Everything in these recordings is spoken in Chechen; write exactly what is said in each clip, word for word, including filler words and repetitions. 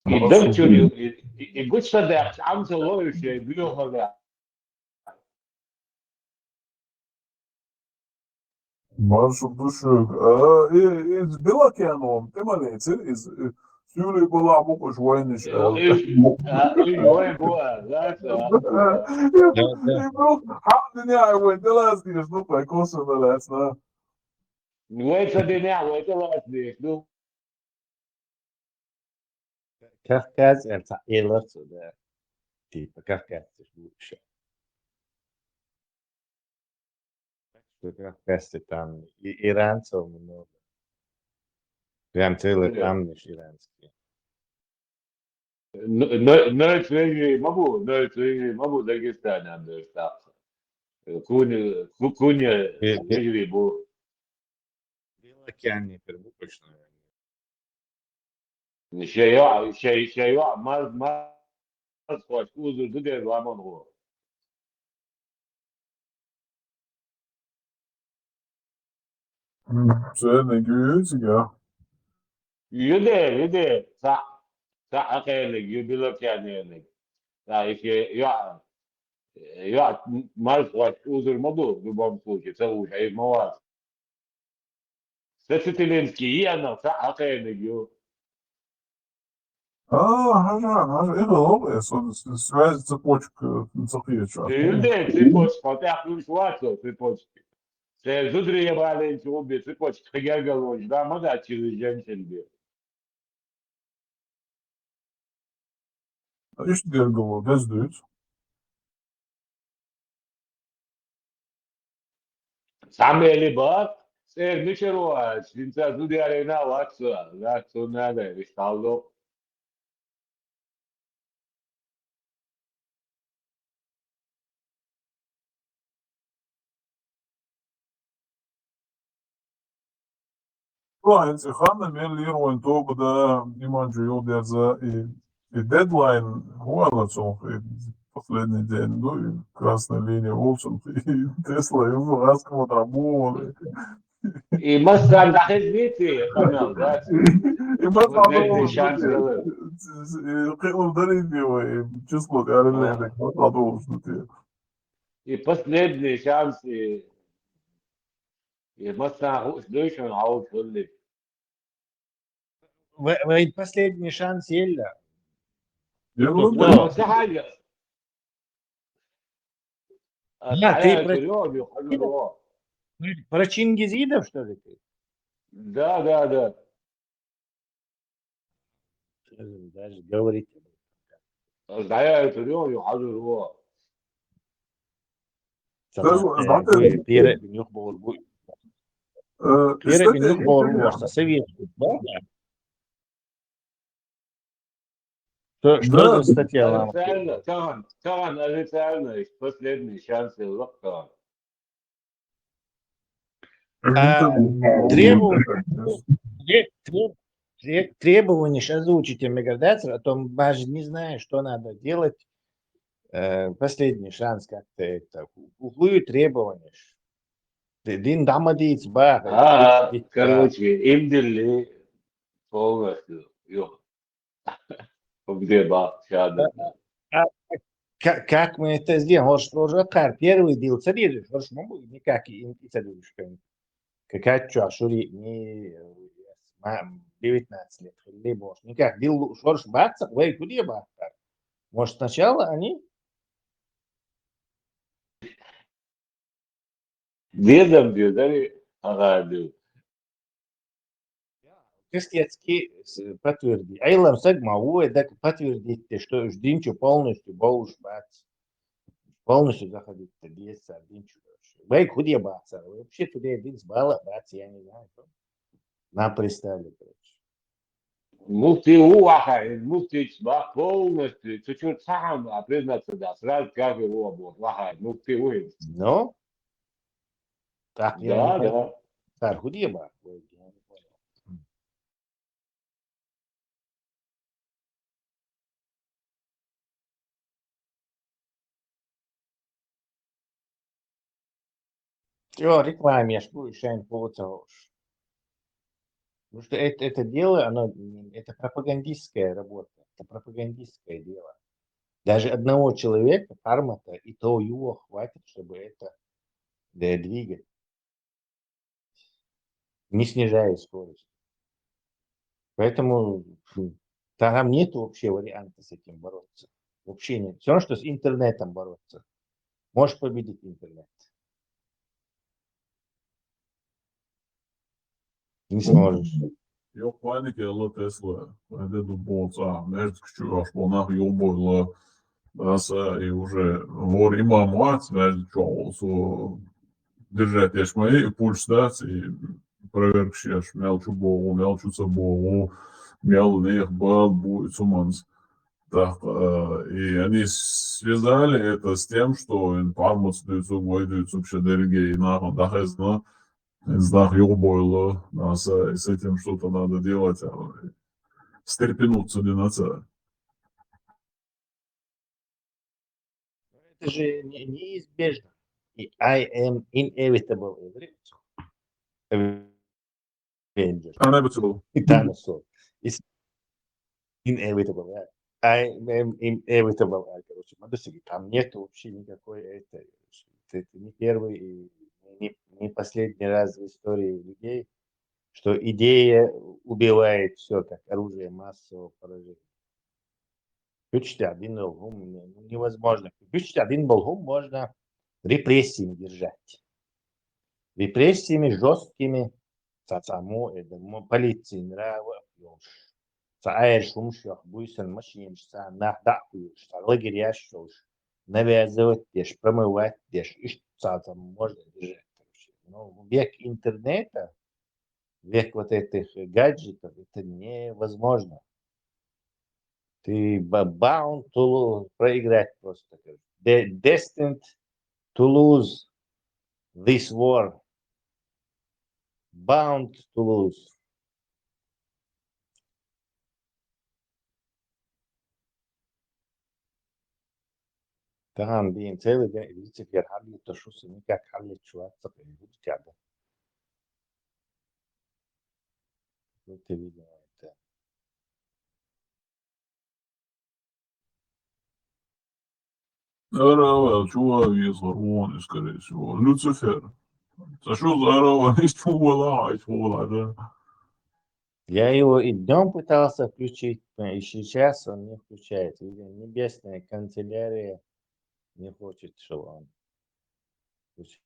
И дагчур ю, и, и, и гучадаьккхача Ӏамсалла ю шоай боьхалла. Маршал ду шуга. А, и, из Белокьяно тӀе ма лецира, из, э, суьйли балахь бу-кх уьш вайнаш, а, уьш, а, уьш вай бу, а, да, да. И бу, хьан дуьнен вай тӀелаца дезаш ду, вай косвенна лаьцна. Вай ца дуьнен, вай тӀелаца дезаш ду. Кавказ аьлла цхьа элар цо, да. Типа кавказцаш бу уьш. Что кавказцы там и-, иранцев много. Прям целый, да, там лишь иранские. Н-, н-, нойц вежарий ма бу, нойц вежарий ма бу Дагестанан берш тӀаккха. Куьнан, ку-, куьнан, э, вежарий бу. Белокьяне тӀера бу уьш, наверное. Шайн йоӀ, шайн, шайн йоӀ марз-, марзхошка узур ду дера ламан гӀо. М, церниг ю иза, я? Ю дера, ю дера. Цхьаъ, цхьаъ а кхерниг ю, Белокьянениг. Ца, и шайн йоӀ, йоӀ марзхошка узур ма ду, в любом случае, ца луш Ӏийр ма вац. Сацителинский йиъанах цхьаъ а кхерниг ю. А, хьажа, хьажа, и хӀара, э, со с-, связь цепочка, э, ца кхеташ. Ю дера цепочка, тӀаккха уьш вацо цепочка. Церан зударий балийнача гӀуб цепочка, тха гергарлонаш, да, ма дац через женщин бе. Иштта гергарло, деза дуьйцу. Цхьа мели бакъ, цӀера мичара ву аьлча, хӀинца зуда ялийна а вац со, вац со нагахь, иштта хьалдо. Вайн, цӀе ханна мел лира вайн тоба да, иман чу юлдерза, и, и дедлайн, хӀун аьлла цунах, и последний день, ну, и красная линия волчунах, и Тесла, и ну, газ кого-то обували. И массарна дӀахеза веций, къамел, да? И массарна дӀахеза веций, шанс хилар. И кхиъна дарийта вай, и число тӀера лерриг, массарна дӀадолуш ду те. И последний шанс, и, и массарна хууш дуй шуна хьовсалли. Вай, вай последний шанс елла. Елла. Ну, ца хьайга. А, да, ты про, про Чингизидов, что ли, ты? Да, да, да. Даже говорить об этом. Аз дӀаяхийтар ю, ю хьажар ву. Сама, э, бу, пера бинюх богӀур бу. Э, пера бинюх богӀур бу, что советский, да? Что, что за статья вам? Официально, тахана, тахана официально, последний шанс, я лак тахана. А, требу-, тре-, тре-, тре-, требованеш озвучите, мне говорят, а то даже не знаю, что надо делать. Э, последний шанс как-то это. Ху-, ху-, требованеш. Ди-, дин дӀа ма дийца баха. А, короче, им дилли полностью. Ё. Где ба, шада. А, а, ка-, как мы это сделаем? ХӀорш тоже кхар первый дил ца дезаш, хӀорш ма бу никак и, и ца дезаш кан. Какая чё, шури, не, э, ма-, девятнадцать лет, хилли бош. Никак дил лу-, хӀорш бац, вай куди бац. Может, сначала они? Дезам дезари, ага, деза. Кыстецкий с-, подтверди. Айлам саг ма ву, так подтвердить, что уж динчу полностью бауш бац. Полностью заходить-то деза динчу. Вай куди бац, вообще куди динц бала бац, я не знаю. Нам представили, короче. Муфти ву вахай, муфти ба полностью, чуть-чуть сахам, а признаться, да, сразу кафир ву бу вахай, муфти ву. Ну? Так, я не понял. Да, да. Цар худеба. Чё, рекламеш бу шайн поцалуш. Потому что это, это дело, оно, м, это пропагандистская работа, это пропагандистское дело. Даже одного человека, Пармата, и то его хватит, чтобы это, да, двигать, не снижая скорость. Поэтому, хм, там нет вообще варианта с этим бороться. Вообще нет. Все равно, что с интернетом бороться. Можешь победить интернет? Не сможешь. Йокъ, вайниг яьлла Тесла, вай де ду болча, маьждиг чу йоагӀаш бола нах юхабойла, даса, и уже вор имам вац маьждиг чу, цо держать еш ма йий, и пульс дац, и проверкаш еш, мел чу богӀу, мел чу ца богӀу, мел нех бала бу, и цу манца. Так, э, и они связали это с тем, что ин Пармаца дуьйцург, вай дуьйцург ша деррига а и наха дӀахезна, из нах юхабойла, даса, и с этим что-то надо делать, а, стрепенуться ди наха. Это же не-, неизбежно. И I am inevitable, говорит. Avengers. Inevitable. И Thanos. И с-, inevitable, да. I am inevitable, а, короче, ма дасиги, там нету вообще никакой этой, это не первый и не, не последний раз в истории людей, что идея убивает все, как оружие массового поражения. Куьчтя дин йола хӀума, ну, невозможно. Куьчтя дин йола хӀума можно репрессиями держать. Репрессиями жёсткими, цхьа-цхьа мо-, э, да, мо-, полицин нрава йолуш. Цхьа Ӏаьржа хӀумаш йоах, буьйсанна машинаш, цхьа нах дӀа а кхуьйлуш, цхьа лагеряш йолуш, навязывать деш, промывать деш, иштта цхьа-цхьа можно держать, короче. Но век интернета, век вот этих гаджетов, это невозможно. Ты ба-, bound to lo-, проиграть просто. Де-, destined to lose this war. Bound to lose. Тахана бийна целый день Люцифер хьаллетта, шуьца никак хьаллеташ вац ца кхин, хӀунда тяда? Ну, ты, видимо, это. Ара, ваьлла, чу ван веза хӀара вон, скорее всего. Люцифер. Ца шу зара ван, иштта вала, иштта вала, да. Я его и днём пытался включить, и сейчас он не включается. Видимо, небесная канцелярия не хочет, чтобы он включился.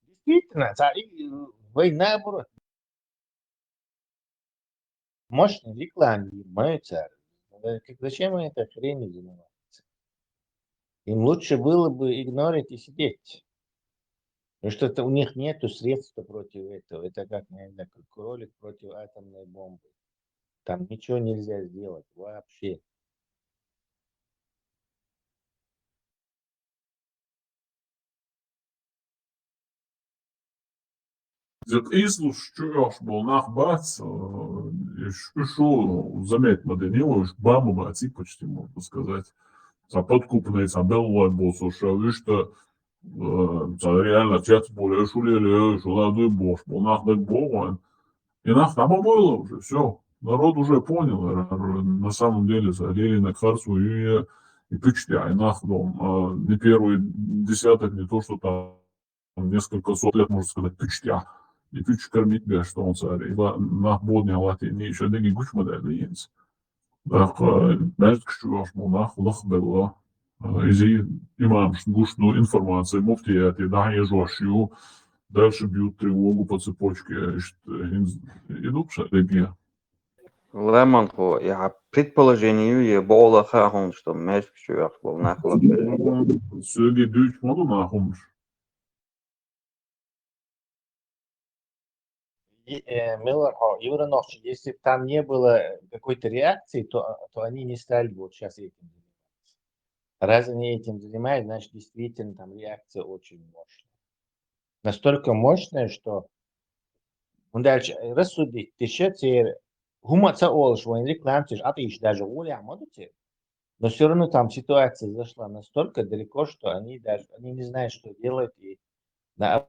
Действительно, ца-, и, вай наоборот. Мощная реклама, моя царь. Э, как, зачем они этой хренью занимаются? Им лучше было бы игнорить и сидеть. Потому что это у них нету средств против этого. Это как, я не знаю, как кролик против атомной бомбы. Там ничего нельзя сделать вообще. Из къийсалуш чу йоьхуш болу нах бац, э, ш-, шу заметить ма дина, уьш бан ма баций почти, можно сказать. Цхьа подкупный, цхьа беллалой боцуш, ша вуьшта, э, цхьа реально цец болу, шу лелайо, шу ладуй бохуш болу нах дага боху вайн. И нах дӀа ма бойла уже, всё. Народ уже понял, р-, р-, на самом деле, цхьа лелийнарг харцо ю я, и пуьчтехь, и нах дом, а, не первый десяток, не то, что там несколько сот лет, можно сказать, пуьчтехь. И пуьчаш кормить беш, что он цаьрга. И ла-, нах бодане латтийна, и ша дерриге гучу ма даьлла хӀинца. ТӀаккха, э, маьждигаш чу йоьхуш болу нах лахбелла. Э, иза имамашна гуш ду информация, муфтияте дӀахьежош ю, дальше бьют тревогу по цепочке, иштта, э, хӀинца и ду ша дерриге. Лайманхо, и хьан предположение ю, я бакъ а хаьа хьуна, что маьждигаш чу йоьхуш болу нах лахбелла? Соьга дуьйцуш ма ду нах хӀуманаш. И, э, мила вара хьо, Евро-нохчий, если бы там не было какой-то реакции, то, то они не стали бы вот щас этим заниматься. Раз они этим занимаются, значит, действительно там реакция очень мощная. Настолько мощная, что, ну, дальше рассудить, ты щас церан хӀума ца олуш, вайн реклама ца еш, а ты ещё даже гӀолехь ма ду церан. Но всё равно там ситуация зашла настолько далеко, что они даже, они не знают, что делать, и на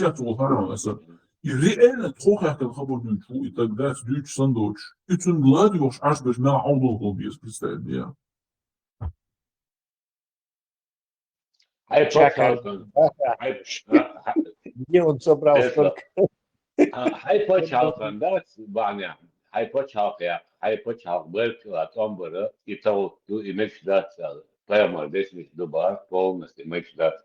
цецвол хьарам аса. И реально тхо хаттар хабар дуйчу, и так далее, дуйчу сан доцуш. И цунна лад йохуш Ӏаш берш мел Ӏовдал хила беза, представь, я. Хьай пачхьалкхан. Хьай, а, хьай, Где он собрал Тесла. Столько? А, хьай пачхьалкхан дац, Ваня? Хьай пачхьалкх яккха, хьай пачхьалкх баркалла, тӀом бара, и товт ду, и мегаш дац аьлла. Пайхамар дешнаш ду бахар, полностью мегаш дац.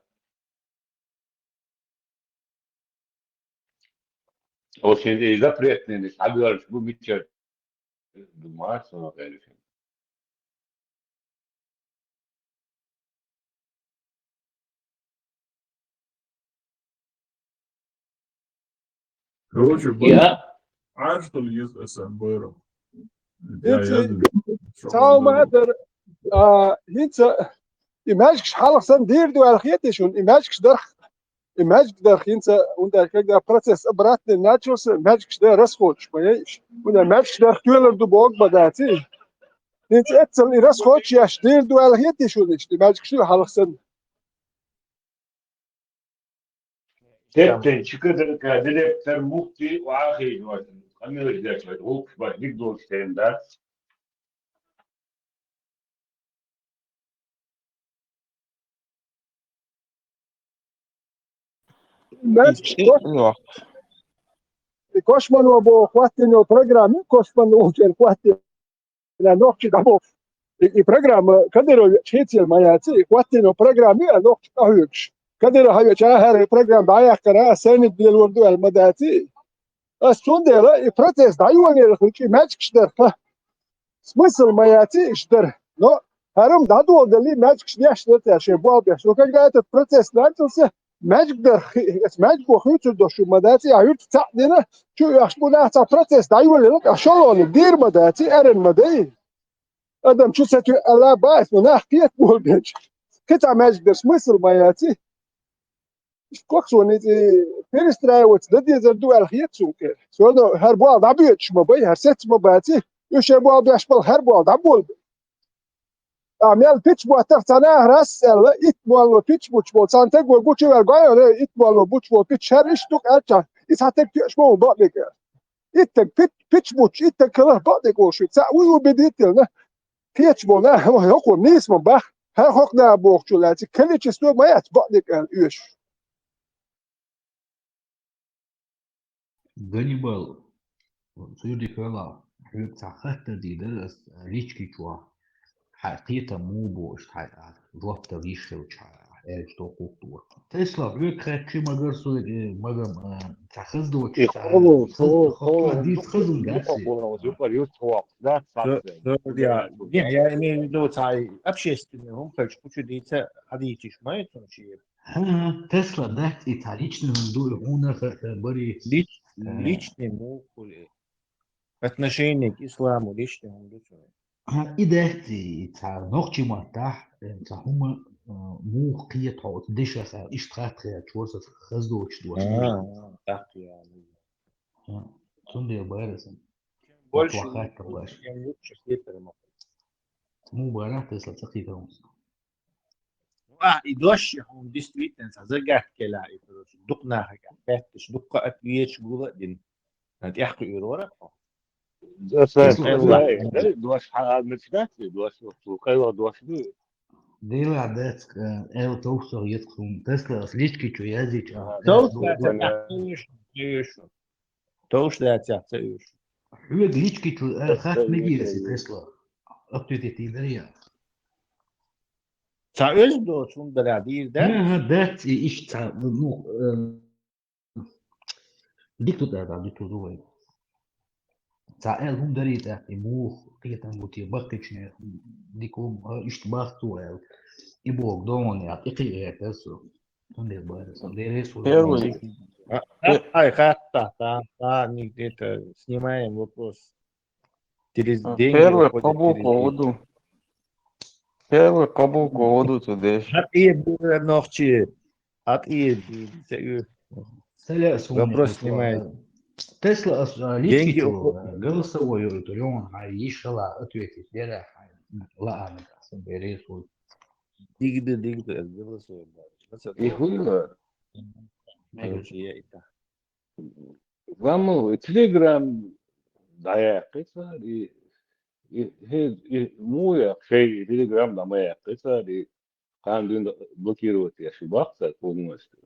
Оцин и запретный хьабоьллуш бу мичара? Ду мацанах гӀерифин. Короче, я Ӏаьржа хила еза асан, Байрам. Я, я, цхьа хӀума дар, а, хӀинца и маьждигаш хьалха санна дийр ду аьлла хетий шуна, и маьждигаш дарх, и маьждиг дарх хӀинца, хӀунда аьлча, когда процесс обратный начался, маьждигаш дан расходаш ма яй уж. ХӀунда маьждигаш дарх тоьлар ду бохург ма дац и. ХӀинца эццал и расходаш еш дийр ду аьлла хетий шуна иштта, и маьждигаш хьалха санна? Тептен чикадарга директор, муфти, вахи дошен. Къамелаш деш вай, гӀулакхаш баш диг долчу тайна дац. Мел Ис-, ис-, и Кошманова боху хӀоттийна программа, Кошманова волчеран хӀоттийна нохчий дӀабоху. И, и программа Кадыров хецъяла ма яц, и хӀоттийна программа а нохчий дӀахьоьгуш. Кадыров хьавеча, ахьара и программа дӀаяьккхина, а сайниг лелор ду аьлла ма дац и. Ас цундела и процесс дӀайолаелла хилча, и маьждигаш дарх смысл ма яц и иштта дар. Но хӀара-м дӀадоладале, маьждигаш деш дара цара шайн болх беш. Но когда этот процесс начался, маьждиг дарх хи-, эс маьждиго хуьйцур долуш ма дац и, а хӀуьрта цхьаъ дина, чу оьхуш бу нах, цхьа процесс дӀайолаелла, а шолгӀаниг дийр ма дац и, аьран ма дай. Адам чу ца туьа аьлла бац, но нах кхета болабелча, кхин цхьа маьждиг дар смысл ма яц и. Иштта коксонца перестраиваться дан дезар ду аьлла хета суна кхера. Всё равно хӀара болх дӀабоьдуш ма бай, хӀара сецца ма бац и, уьш шайн болх беш балха хӀара болх дӀаболабе. Ткъа мел пич боттарх цхьа нахарас аьлла, итт молло пич бучу болу, цхьана таго гучувер гой, итт молло бучу болу пич хӀара иштта ду-кх аьлча, и цхьа таг тоьаш ма ву бакъдерг аьлла. Итт таг пич, пич бучу, итт таг калах бакъдерг олуш ю. Цхьаъ вуй ву бедиттина. Кхеташ болу нах, хӀокхо нийса ма бах, хӀара хӀокху наха бохучул лаьцна, количество ма яц бакъдерг аьлла оьшуш. Ганнибал, цуьрдиг хьоьлахь, хьоьга цхьа хаттар дийр дара ас лички чохь. Хьайн кхетам муха бу, иштта хьайн жоп дала йиш хилча, хьайн аьлча доккхух ду. Тесла, хьоьга хаьттича магар со, э, магам, э, цхьа хаза доцуш, Эх, цхьа хаза, хаза, хаза, дийца хаза дац. Юкъа юрт хьокху, дац. Со, со, я, не, я имею в виду, цхьа общественный хӀума хилча, кху чу дийца, хьадийциш ма ю цунна шен. ХӀан, Тесла дац и цхьа личный хӀума ду и хьуна ха-, ха-, бари. Лич-, Э. Личный муха хуьлу и? Отношение к исламу личный хӀума ду цуьнан? ХӀан, и дац и цхьа нохчийн маттахь, э, цхьа хӀума, э, муха кхета хьо оцу дешах аьлла, иштта хатта хеташ вара со хаза доцуш доцуш. А, а, тӀаккха я. ХӀан, цундела бара сан. Больше вахатта баш. Чем лучше хетар ма. Муха бара Тесла ца кхетар хӀума. Ну, а, и дош хьуна действительно цхьа загадка кела и, короче, дукха нахага хаьтташ, дуккха ответаш гула а дина. Ан тӀехь кхуьур вара хьо? Дош хьан мича дац, дош, къайла дош ду. Дела дац, э, эл товсар ецк хӀума. Тесла ас лички чу язйича, а, Товсар ду-, ца ду-, тӀехь ца йоьшу, ца йоьшу. Товш дацахь ца уьш. Хьоьга лички чу, э, хатта мегира аса Тесла. Ответить дийр дара я? Ца оьзда доцу хӀума дара дийр дара? ХӀан, дац и иштта ца, ну, э, дика ду тӀаккха, дика ду вай. Ца аьлла хӀума дарий тӀаккха, и муха кхетам бу те баккхийчу нехан дика хӀума, а, иштта бах цо аьлла. И боху догӀун яхь, и кхин а гӀертара со. Цундела бара сан деррис ву. Первый. А, а, ай, хатта, та, та, не, это, снимаем вопрос. Через деньги первый уходят, кабул через деньги. Кого ду? Первый кабул кого ду цу деш? Хьан тӀе бура нохчи? Хьан тӀе ду? Ца ю. Саля сумма вопрос снимает. Тесла ас, а, лички чу, а, голосовой ю, это, Леон, а, ишала ответить дера, а, ла, а, сан деррис ву. Дигда, дигда, ас галас вай бара. И хуйла. Короче, я и так. Вам Telegram дӀаяьккхи цара, и, и, и, и, муха яьккхи, шай Telegram дӀа ма яьккхи цара, и, кхана дуьйна блокировать еш баккха цара полностью.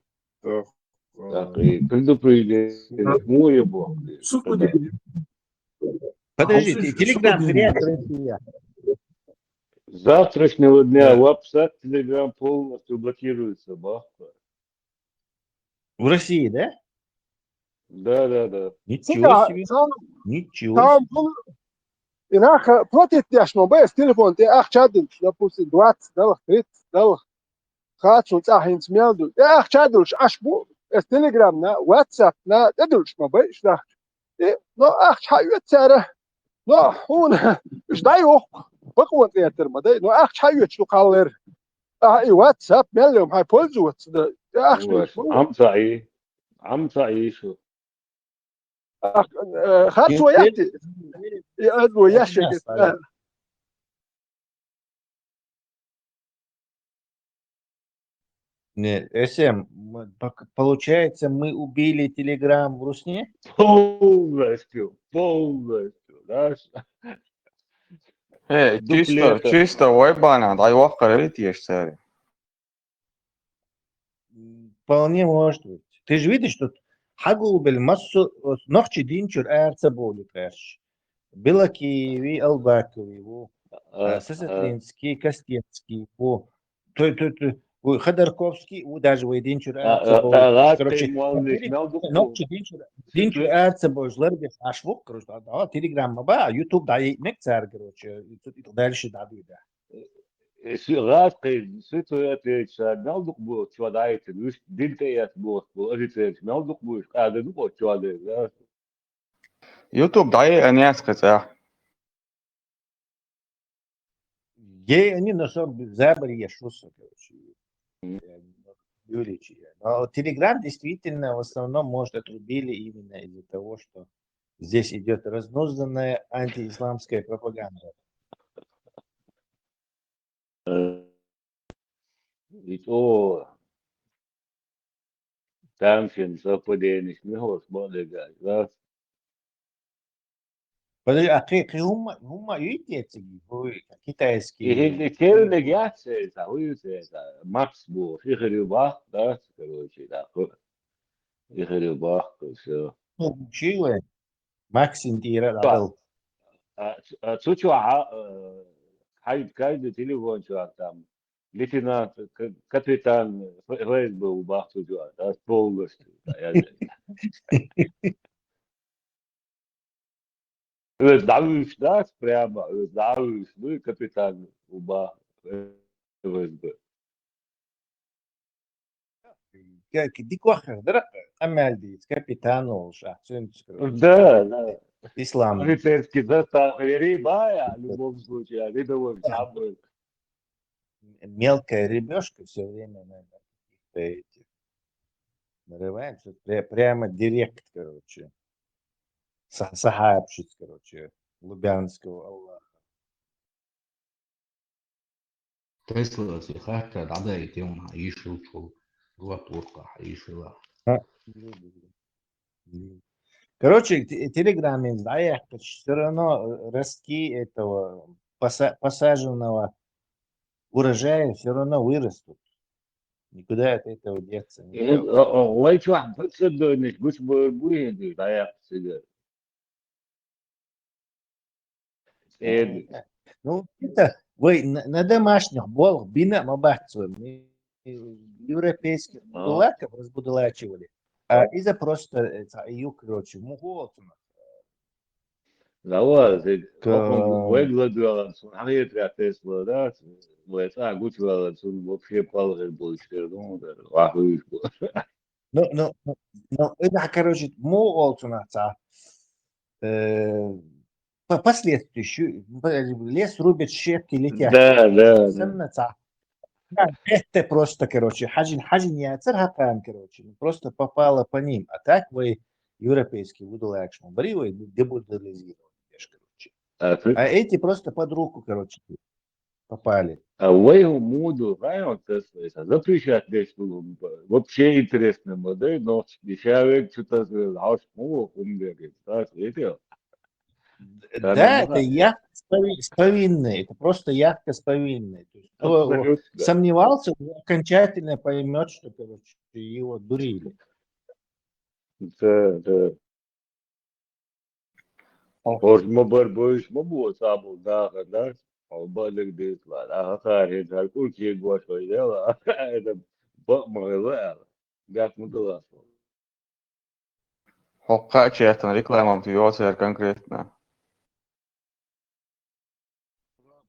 Так, и предупреждение, муха боху. Подождите, Telegram хрен, Россия. С завтрашнего дня WhatsApp, Telegram полностью блокируется, бахка. В России, да? Да, да, да. Ничего себе. Ничего себе. И нах против деш ма бай, телефон тӀа ахча диллаш, допустим, двадцать далахь, тридцать далахь. Харцо цӀа хӀинца мел ду. И ахча диллаш Ӏаш бу, эс Telegram-на, WhatsApp-на тӀедиллаш ма бай, иштта. И, но ахча хьаоьцу цара. Но хьуна, иштта дӀайохку, бакъо тӀетар ма дай, но ахча хьаоьцу ду кхаллера. А, и WhatsApp мел йом хьай пользоваться да. И ахча Вот. Амца и, амца и шу. Ах, э, харцо яхти. И аз во яшек. Не, Эсем, мы- пок- получается, мы убили Telegram в Русне? Полностью, полностью, знаешь. Э, чисто, Дуплета. Чисто вайбана, дай вахкар эти ешсари. М, Вполне может быть. Ты же видишь, тут хьагулбел массо нохчи динчур арца болит аш. Белаки ви, Албакови ву. А, А, Сестринский, Костецкий ву. Ту, ту, ту, ву Ходорковский ву, даже вай динчур а, арца а, болит. а, Короче, Латвия, Молдавия, смотри, Молдавия. нохчи динчур, динчур арца болит, ларгеш аш ву, короче, а, а, Telegram ма ба, YouTube да ей мек цар, короче, и тут и дальше да, да. Э, сы-, гӀаз кхайна, ситуация мел дукха бу чу дӀайитина, уьш дин тӀеэцна бохуш бу, офицераш мел дукха бу уьш, къаьда дукха чу дайна, да? YouTube дӀайиъна яц кхин цӀа. Ей, они на самом деле забари я шуса, короче. Мгм. Юрьевич, но Telegram действительно в основном, может, отрубили именно из-за того, что здесь идет разнузданная антиисламская пропаганда. Э, и то там шен совпадение смехалось, молодой, да? Подожди, а кхы, кхы хӀумма, хӀумма юй те цига, хӀу китайский. И хӀинца кевниг яц шайца, хӀу ю шайца, Макс бу, ихир ю бах, да, короче, да, хӀу, ихир ю бах, всё. Ну, ши вай. Максин тӀера Да. дӀадал. А, а цу чу а, э, хьайд каждый телефон чу а там, лейтенант, к-, капитан, Ф-, ФСБ у бах цу чу а, да, полностью, да, я же. Э, давишь, да, прямо, э, давишь, ну и капитан у бах, э, ФСБ. Ка-, ки-, дика вахар дара, къамел дийца, капитан волуш, а, цуьнца, короче, Да, да. ислам. Офицерский застав, рыба, а, в любом случае, а, рядовой самый. Мелкая рыбешка все время, наверное, каких-то этих нарываемся. Пря-, прямо директ, короче. Са-, сахьабшиц, короче, Лубянского Аллаха. Тесла сихатта дӀадаита, хьан йишилчул, латуркъа, хьан йишила. Короче, те-, Телеграме дӀаяьккхича, все равно, э, ростки этого поса-, посаженного урожая все равно вырастут. Никуда от этого деться не Э, о, о, вай чохь подсадойнаш гуш бер буй хӀинца дӀаяьккхича цига. Э, Ну, это, вай на, на домашних болх бина ма бац вай. Мы европейских А. будулаков разбудолачивали. А из-за просто, э, ца-, ю, короче, муху олцунах. Давай, ты, Ка- вай гладуэлан сун, хьан хетаря Тесла, да? Вай цӀа гучуэлан сун вообще палгӀир болчу хир, ну, да, вахуьйш бу. Ну, ну, ну, ну, это, короче, му олцунах ца. Э, по последствию, щу-, по-, лес рубят, щепки летят. Да, да, да. Санна ца. Да, это просто, короче, хьажин, хьажин яцар хьакхан, короче. Ну, просто попало по ним. А так вай европейский будулакш ма бари, вай дебудолизировали, короче. А ты- А эти просто под руку, короче, попали. А вай хӀу муду, знаешь, вот это, это запрещать здесь было бы. Вообще интересно, да, но дешевле что-то сказал, а что, он говорит, да, видел? Да, это явка с пови-, с повинной, это просто явка с повинной. То есть, кто Абсолютно. сомневался, уже окончательно поймет, что, короче, его дурили. Да, да. Хьо ма бар бовзуш ма бу цхьаболу нахана, да? Хьо баьлларг дийцала, да, хӀокхара хӀинца хӀара кӀурчий гош вай дела, это бакъ ма хилла аьлла. Бехк ма дала. Хьо кхаъ чехтана рекламам ту йоцар конкретно.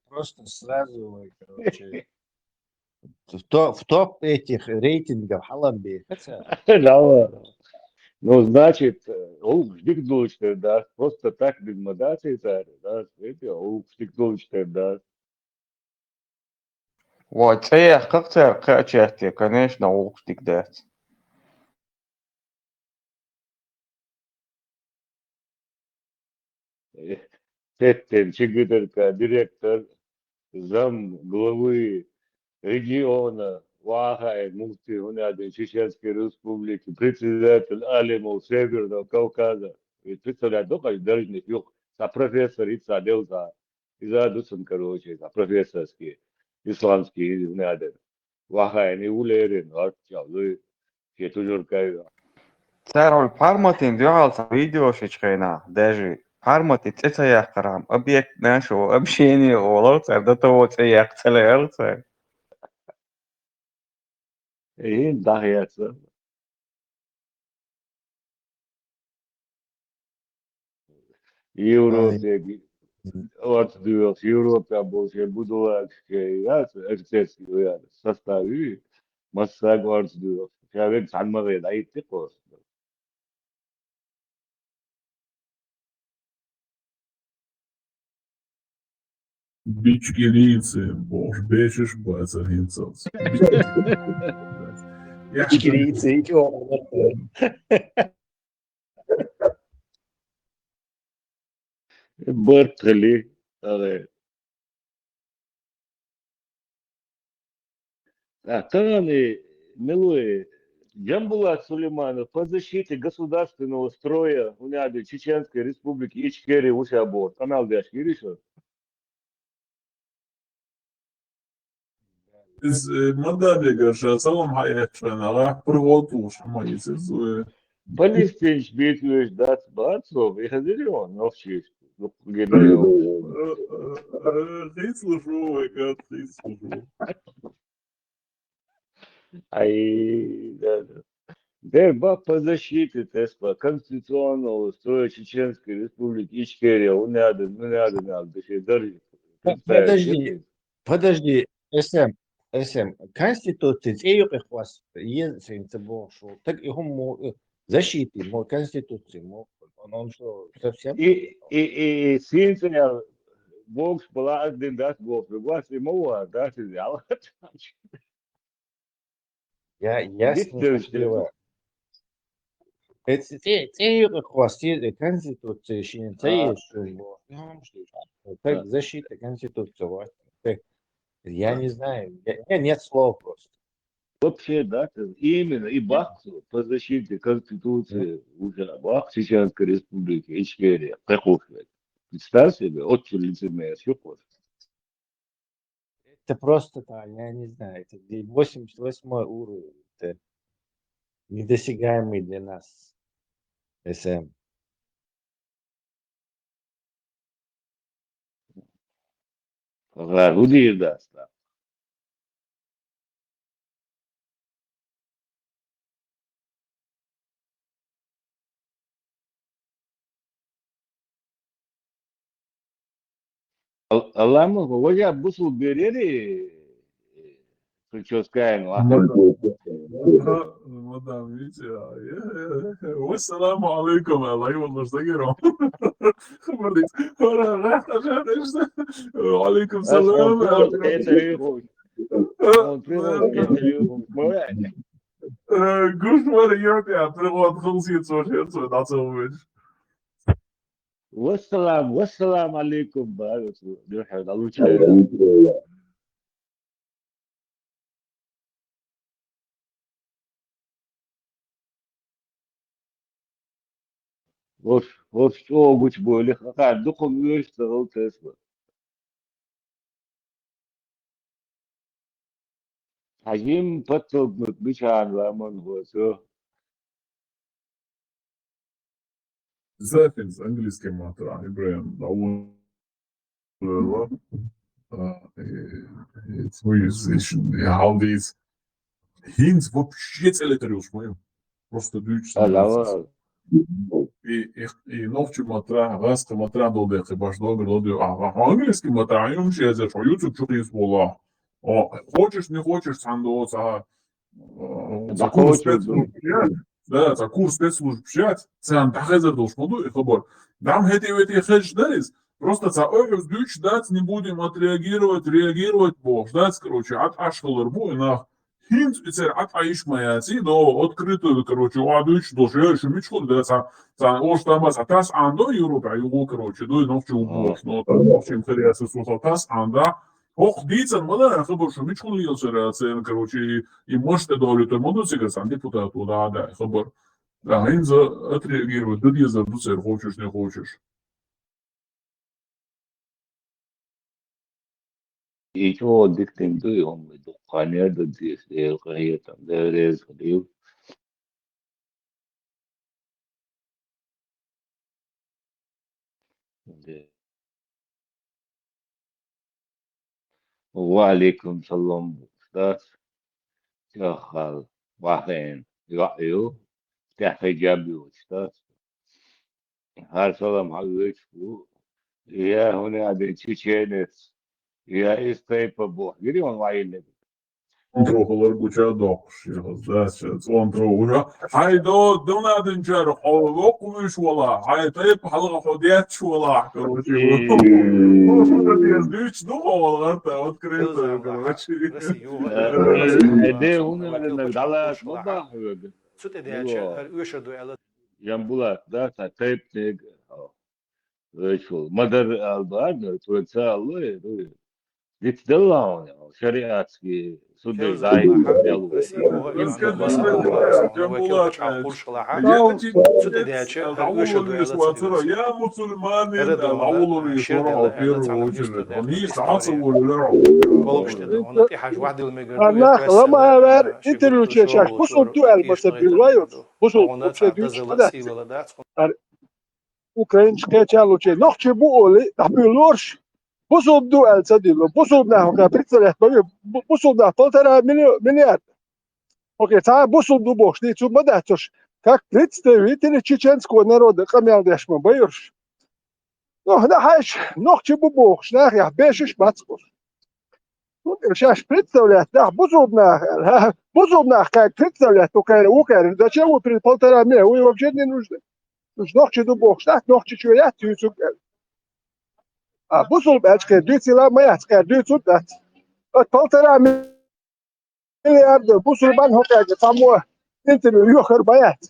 Просто сразу, короче, в топ, в топ этих рейтингов хьалам бе. Да ладно. Ну, значит, гӀулакх дика долчу тера дац, просто так дика ма дац и цара, да, эти гӀулакх дика долчу тера дац. Вай, цӀе яьккхира цара кхаъ чехте, конечно, гӀулакх дика дац. Теттен ЧГТРК директор, зам главы региона Вахаев Муфтий, хӀунда аьлча Чеченской Республики, председатель Алимов Северного Кавказа. Ведь представлять до, конечно, даже не юх, са профессор, и са делта. Иза ду цун, короче, иза профессорский, исламский, иза хӀунда аьлча. Вахаев и ву леррина, гӀорта чӀогӀа луй, шен тужург кайва. Цара хьуна Парматин дуьхьал цхьа видео шичхьена, даже Пармати цӀе ца яьккхархьама, объект нашего общения олар цара, до того цӀе яккха ца лаьара цара. Э, дӀахецна. Европе орца доьхуш, Европе болчу шайн будулакашка яц, офицерский ваьлла состав ю, массаг орца доьхуш. Ша вега цхьаьна ма вен, дӀайитти кхо. Бичкирийцы бохуш, бешаш бац хӀинцалц. Бичкирийцы, чӀогӀа. Барт хили, аре. А, тахана мила ву, Джамбулат Сулейманов по защите государственного строя, хӀунда аьлча Чеченской Республики Ичкерия ву ша боху, къамел деш йира шу? Иза, э, Мадамега ша салам хьаэцча, нагахь пургӀо тухуш хьама иза, э. Палестинчу битвеш дац бацо, и хазирион нохчиш. Э, э, э, хийцалуш ву вай, кад хийцалуш ву. Ай, да, да. Дер ба по защите, тесла, конституционного строя Чеченской Республики Ичкерия, уняден, уняден, надо, дыши, дори. Подожди, подожди, С М, С М, Конституция цӀе юкъе хвас, е, сен ца бохуш, так и хӀума, э, защиты, мо Конституции, мо, он, он что, совсем? И, и, и, и синца я бокс была один даст бокс, другой ты мова, да, ты взял. Я, я с ним Действующий. Шутливо. Э, ц-, цӀе, цӀе юкъе хвас, э, Конституция шин, ца А. Есть, что ли, бо. Ну, что ж, так, Да. Защита Конституции, вот. Так, я А. Не знаю, я, у меня нет слов просто. Вообще, да, ты именно и бахсу по защите Конституции уже бах Чеченской Республики Ичкерия, Кахушвет. Представь себе, отчу лицемер, что хочешь. Это просто так, я не знаю, это де-, восемьдесят восьмой уровень, это недосягаемый для нас С М. Ага, удир даста. Ал-, Аллама, вожа бусул берери, прическаем, а? Ага, мадам, видите, а, э, э, э, вассаламу алейкум, а, лай валлаш загиром. Ва алейкум салам. Он привык к интервью. Э, гуш вара йота, а, привод хулсит, слушай, это, да, целуешь. Вассалам, вассалам алейкум, барас, дурхьа, алуча. Вош, вош чӀогӀа гучу бойли, хӀокхара дукха вуьйш ца гӀал тесла. Хьажим подтолкнуть бичан ламан хӀоцо. Запись английский матра, Ибраим, да, он, э, а, э, э, твой язычный, я халдейц. ХӀинца вообще цӀе летар йолуш ма ю. Просто дуьйцуш А, ца давай. Дац. И, и, и нохчий маттарахь, гӀазкхий маттарахь долу декхе баш догар лодуьйу. А, а, английский маттарахь, юм ши эзар, шо YouTube чу хийца болу. О, хочешь, не хочешь, цхьана доцу, а, э, за курс спецслужб, да, за курс спецслужб шац, царна дӀахезар долуш ма ду, и хабар. Дам хӀети-вети хезаш дара иза. Просто ца охьуз дуьйцуш дац, не будем отреагировать, реагировать бохуш дац, короче, Ӏад Ӏаш хилар бу, и нах. ХӀинца и церан Ӏад Ӏайш ма яций, но открыто, короче, ва дуьйцуш долуш, э, шу мичхула дац, а, цхьана ош тамас, а тас Ӏан до Европа, а югу, короче, дуй нохчи ву бохуш, но нохчим хир яц, су тас Ӏан да. Хоху дийцан ма дара, хабар шу мичхула лелаш яра, церан, короче, и, и маш тӀе долуьйтур ма ду цигара, цхьана депутат ву да, да, хабар. Да, хӀинца отреагировать ду дезар ду церан, хочешь, не хочешь. И чӀогӀа дика дина ду и хӀума, дукха хан яра ду деза, Дела къахетам, Дела реза хуьлийла. Де. Ва алейкум салам, устаз. Чахал, вахен, йоӀ ю, тӀехь хиджаб ю, устаз. ХӀара салам хьан вуьйцуш ву? Я хӀуна аде чеченец, я из тайпа боху. Гири он вайилли. ЦӀонтро хилар гуча а доккхуш, яхаз, да, цӀонтро ура. Хьай до, дунадинчара хьо воккхавуьйш вала, хьай тайпа хьалха хьо детташ вала, короче. Дуьйцуш ду хьо вала гӀарта, открыто, короче. Э, де, хӀуна, дала, ма бахьа вега. Цу тӀе деча, хӀара оьшар ду аьлла. Ямбулат, да, ца тайпнег, хьо. Вешул. Мадар албарна, тхоьца алло, э, диц делла хьуна, шариатский суд дай, делла. Цу тӀе деча, хӀара оьшар ду аьлла ца хилла. Я мусульманин, шир делла аьлла цхьана юстар даьккхина. Полкаш тӀе ду, хьуна тӀехьажа вахдила мегар ду, я кхоьссина, интервью чечаш, бусул ду аьлла, бусул ду аьлла, бусул ду аьлла. Украинчу кхеча лучей, нохчий бу олий, дӀабуьйлорш, бусулба ду аьлла ца дилло. Бусулба нах хӀокхара представлять бан ве, бу-, бусулба нах полтора миллио-, миллиард. Окей, цхьа бусулба ду бохуш, дийцу ма дац уьш, как представители чеченского народа къамел деш ма байорш. Ну, хӀана хьайша, нохчий бу бохуш, нахехь бешаш бац уьш. Ну, шаьш представлять нах бусулба нах аьлла, хӀа? Бусулба нах как представлять, ну, кайра, у кайра, зачем вы при полтора миллиона, вы вообще не нужны. Уьш нохчий ду бохуш, нах нохчий чу яц юьйцург аьлла. А бусулба аьлча кхера дуьйцийла ма яц, кхера дуьйцург дац. От полтора миллиарда бусулбан хӀокхаьрга цхьаммо интервью йохар ма яц.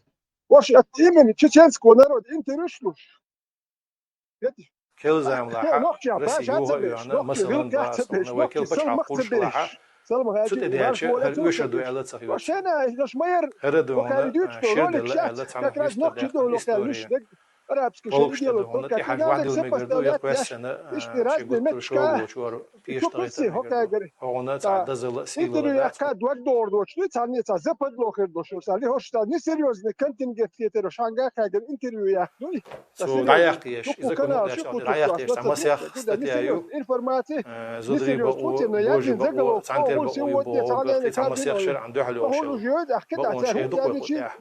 Вош от имени чеченского народа интервью шлуш. Келзамлахьа, Россия юха а йоьхна, масалан, баслуна, вай кел пачхьалкх кхуршалахьа, цу тӀе деча, хӀара оьшар ду аьлла ца хьоьцу. ХӀара ду хьуна, шир делла аьлла цхьана юстар даьккхина история. Полкаш тӀе ду хьуна, тӀехьажа вахдила мегар ду, я кхоьссина, ши гуттар шо волчу вара пешта гӀайта мегар ду. ХӀуна цхьа дазала а сийлала дац. Интервью яккха дог догӀу доцу, царна цхьа западло хир доцу, царна хӀорш царна несерьёзный контингент хетар, шанга кхагар интервью яхну. Цо дӀаяккха еш, иза канал дӀаяккха еш, цхьа масех статья ю. Э, зударий бакъо, божий бакъо, цхьана тера бакъо ю боху, цхьа масех шарӀан дуьхьал йолуш. Бакъонаш э дукха вай кху тӀехь.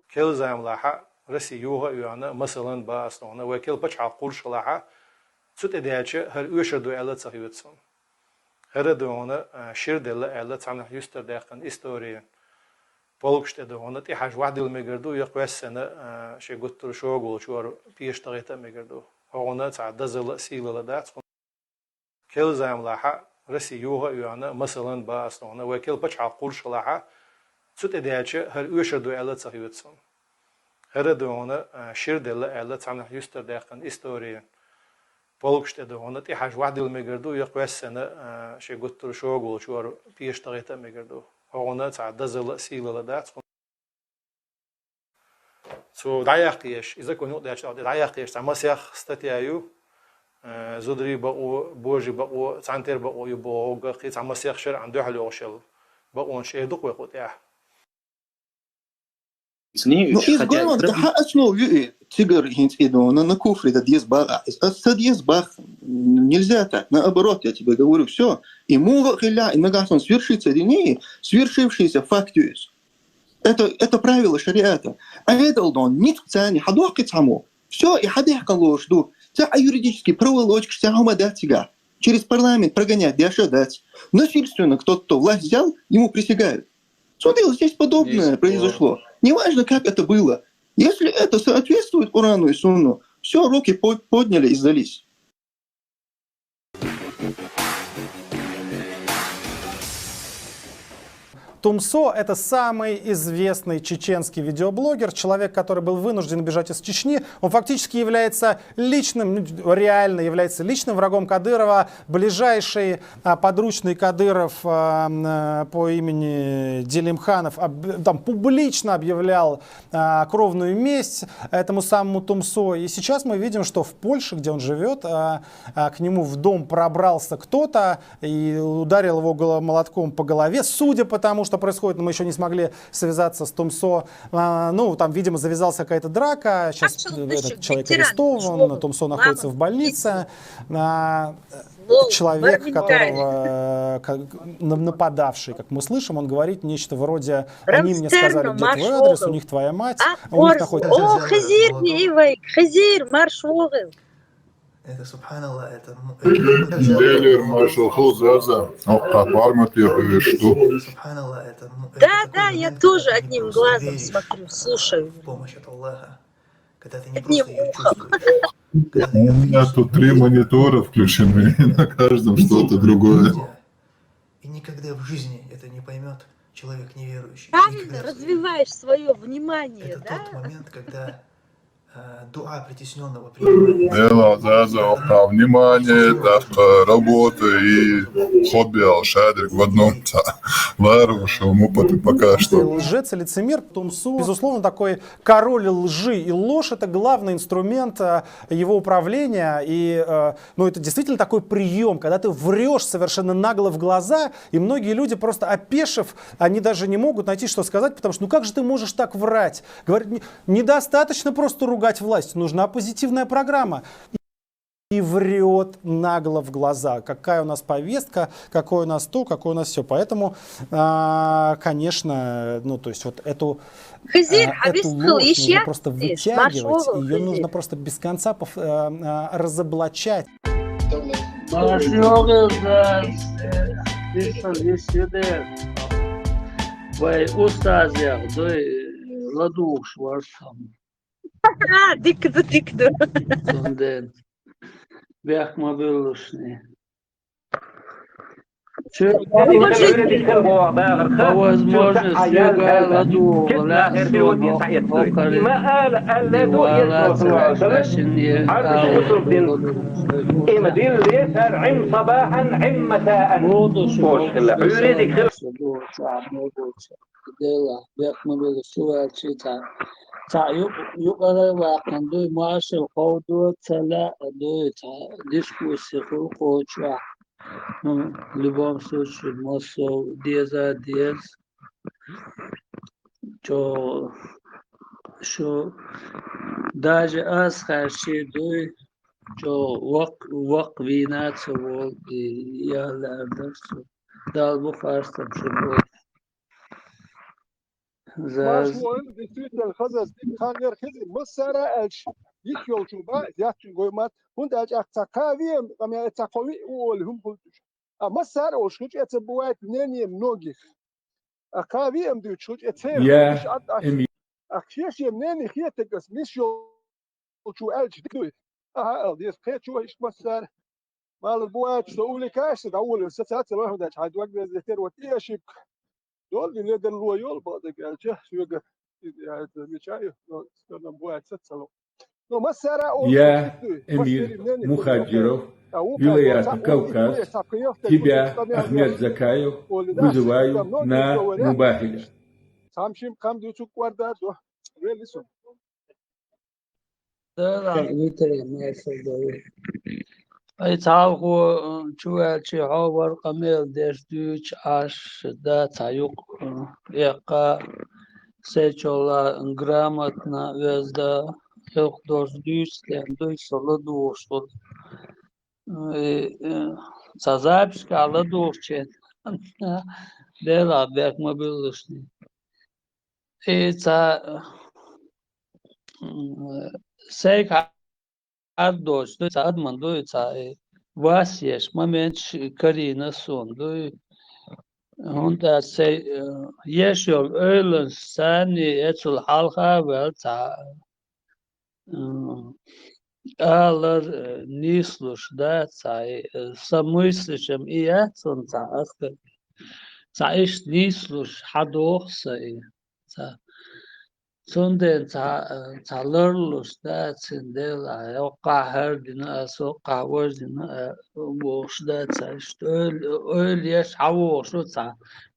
Келзамлахьа, Россия юха а йоьхна, масалан, баслуна, вай кел пачхьалкх кхуршалахьа, цу тӀе деча, хӀара оьшар ду аьлла ца хьоьцу. ХӀара ду хьуна, а, шир делла аьлла цхьана юстар даьккхина история. Полкаш тӀе ду хьуна, тӀехьажа вахдила мегар ду, я кхоьссина, а, ши гуттар шо волчу вара пешта гӀайта мегар ду. ХӀуна цхьа дазала а сийлала дац. Келзамлахьа, Россия юха а йоьхна, масалан, баслуна, вай кел пачхьалкх кхуршалахьа, цу тӀе деча, хӀара оьшар ду аьлла ца хьоьцу. ХӀара ду хьуна, а, шир делла аьлла цхьана юстар даьккхина история. Полкаш тӀе ду хьуна, тӀехьажа вахдила мегар ду, я кхоьссина, а, ши гуттар шо волчу вара пешта гӀайта мегар ду. ХӀуна цхьа дазала а сийлала дац. Цо дӀаяккха еш, иза кху юкъа деча дӀаяккха еш, цхьа масех статья ю, э, зударий бакъо, божий бакъо, цхьана тера бакъо ю боху, кхин цхьа масех шарӀан дуьхьал йолуш йолу бакъонаш э дукха вай кху тӀехь. Ну, иза гой ван, хьан основа ю и, цигара хӀинца и дона, на куфре дан деза бакъахь. Ас ца деза бакъ, нельзя так, наоборот, я тебе говорю, всё. И муха а хилла, и нагахь санна свершится или не, свершившийся факт ю иза. Это, это правило шариата. А это, Алдон, ницкъ цани, хьадохкъи цхьаммо. Всё, и хьадехкъан лош ду. Ца а юридически проволочка, ца хьума дацигахь. Через парламент прогонять дяша дац. Насильственно кто-то власть взял, ему присягают. Смотри, вот здесь подобное произошло. Неважно, как это было. Если это соответствует Корану и Сунну, все, руки по- подняли и сдались. Тумсо — это самый известный чеченский видеоблогер, человек, который был вынужден бежать из Чечни. Он фактически является личным, ну, реально является личным врагом Кадырова, ближайший а, подручный Кадыров а, м, э, по имени Делимханов об- там публично объявлял а, кровную месть этому самому Тумсо. И сейчас мы видим, что в Польше, где он живет, а, а, к нему в дом пробрался кто-то и ударил его голо- молотком по голове. Судя по тому, что происходит, мы еще не смогли связаться с Тумсо. А, ну, там, видимо, завязалась какая-то драка. Сейчас этот человек арестован, Тумсо находится в больнице. А, человек, которого, э, как, на- нападавший, как мы слышим, он говорит нечто вроде: «Они мне сказали, где твой адрес, у них твоя мать, а у них находится». О, хизир, не ивай, хизир, марш вогил. Это, субханаллах, это... м, это Дилер, машаллах, Заза. О, капармат я что. Субханаллах, это... м, это Да, такой да, я момент, тоже когда ты не одним просто глазом веришь смотрю, слушаю. в помощь от Аллаха, когда ты не Одним просто ее ухом. чувствуешь, когда ты У ее меня видишь, тут три монитора включены, и на каждом что-то другое. И никогда в жизни это не поймет человек неверующий. Правильно Никогда в жизни. Развиваешь свое внимание, Это да? Тот момент, когда э, дуа притесненного принимается. Дело, Заза, о, внимание, так, э, работа и хобби, алшадрик в одном. Ладно, что мы пока что. Лжец и лицемер Тумсо, безусловно, такой король лжи. И ложь — это главный инструмент а, его управления. И, э, ну, это действительно такой прием, когда ты врешь совершенно нагло в глаза, и многие люди, просто опешив, они даже не могут найти, что сказать, потому что, ну, как же ты можешь так врать? Говорит, «Не- недостаточно просто ругать власть, нужна позитивная программа». И врет нагло в глаза, какая у нас повестка, какое у нас то, какое у нас все. Поэтому, а, конечно, ну, то есть вот эту, Хизир, а, эту хабис кыл ложь нужно ишья. просто Иш, вытягивать, марш вогил, ее хизир. Нужно просто без конца пов- а, а, разоблачать. Марш вогил, Заз, э, ишья, ишья. Вай, устаз, я, дой, ладугӀуш варсам. А, дикду, дикду. Цунден. Бехк ма биллушни. Может, По возможности, ладугӀуш, ладугӀуш, ладугӀуш. Дела, бехк ма биллушни, цу ваьлчи цхьа. Цхьа юкъ-, юкъара ваьккхина дуй, машал ховдо ца лаьа дуй, цхьа дискуссия хуьлу кхочушбахь. Ну, в любом случае, массо деза деза. Чо, шу, даже аз хаьрший дуй, чо вакх-, вакх вийна ца волу и ял лаьар дара цо. Далла бу харцам шу бохуш. Заз. Действительно, хаза дика хан яра хеза, массара а аьлча, йиш йолчу бан, яхчун гой мат, хӀунда аьлча ахь ца кхавиам, къамел ца кхови у олий хӀума хуьлчуш. А массара а олуш хилча, эца бывает мнение многих. А кхавиам дуьйцуш хилча, эца церан Я, иш ат аш. эми. Ахь шен-шен мнение хетарг ас мис йолчу аьлча дика дуй. Аха, ала деза, кхечо иштта массара. Мала бу аьлча, со увлекаешься, дӀаволавелла, саца ца вахана даьлча, хьайн дог везде тера вот и ошибка. Долу и ледарло йолу бакъдерг аьлча, соьга иза яьлла мича ю, но стенна бу аьлча, саца ца ло. Но массара а олуш Я, хилча дуй, Эмир массерийн мнение Мухаджиров, А у Вилаята кайфа, Кавказ, у кайфа, кайфа, тебя, кайфа, Ахмед кайфа, Закаев, Оли, да, вызываю там много на говорят. Мубахиля. Цхьамма-шимма кхам дуьйцург кӀордадо. Вели со. Дала витаре, маьрша дойу. Ай, цхьалхо, м, чу ваьлча, хьо вара къамел деш дуьйцу Ӏаш, да, цхьа юкъ, м, эккха, сайчолла грамотно, везда, хӀокху доза дуьйцу ден дуй, со ладугӀуш хуьлу. М, и, э, цхьа запискахь ладугӀучу Дела бехк ма биллушни. И цхьа, м, сайга хьардоцуш ду, цхьа адаман ду, цхьа, э, вас еш моменташ карийна суна ду. ХӀунда аьлча сай, э, еш йолу ойланаш санна, эцул хьалха а ваьлла цхьа, м, алар, э, нийслуш дац, цхьа, э, сан мыслишам и яц, цунна цхьа аскар. Цхьа иштта нийслуш хьадоху сан и. Цхьа. Цундела цхьа, цхьа ларлуш дац, цундела, а, хӀоккхахь хӀара дина ас, хӀоккхахь важа дина, а, бохуш дац, цхьа иштта ойла, ойла еш хьавогӀуш ву цхьа.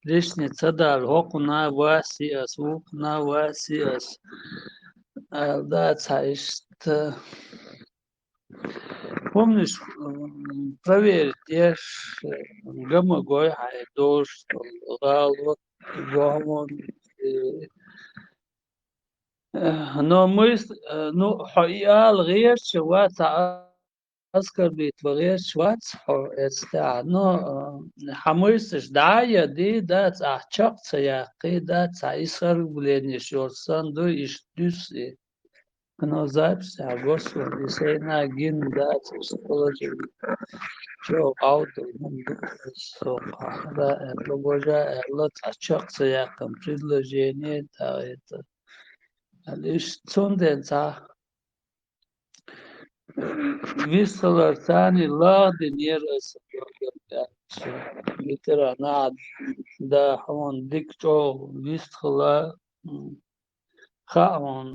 Лишний ца далла, хӀокхунна вас йи ас, вукхунна вас йи ас. Аьлла дац цхьа иштта. ХӀуманаш, м, проверить еш, м, ган ма гой хьайн долуш долу гӀалат, гохьон, э, э, но мы с-, э, ну, хьо и ала гӀерташ вац, цхьа оскорбить ван гӀерташ вац хьо эцтехь, но, э, хьан мыслаш дӀа а яди, дац, ахь чекх ца яккхий, дац, цхьа и оскорбленеш йолуш санна ду, иштта дуьсу и. Но запись, а, Господи, сайна гина дац, уьш положение. Чо къавдал хӀума ду, со къахьра аьлла, божа аьлла, цхьа чекх ца яьккхина предложение, тӀаккха это. Аьлла, иштта цундела цхьа вистхилар царний лагӀдинера аса, ветеран, да, хьуна дика чӀогӀа вистхила, м, хаьа хьуна,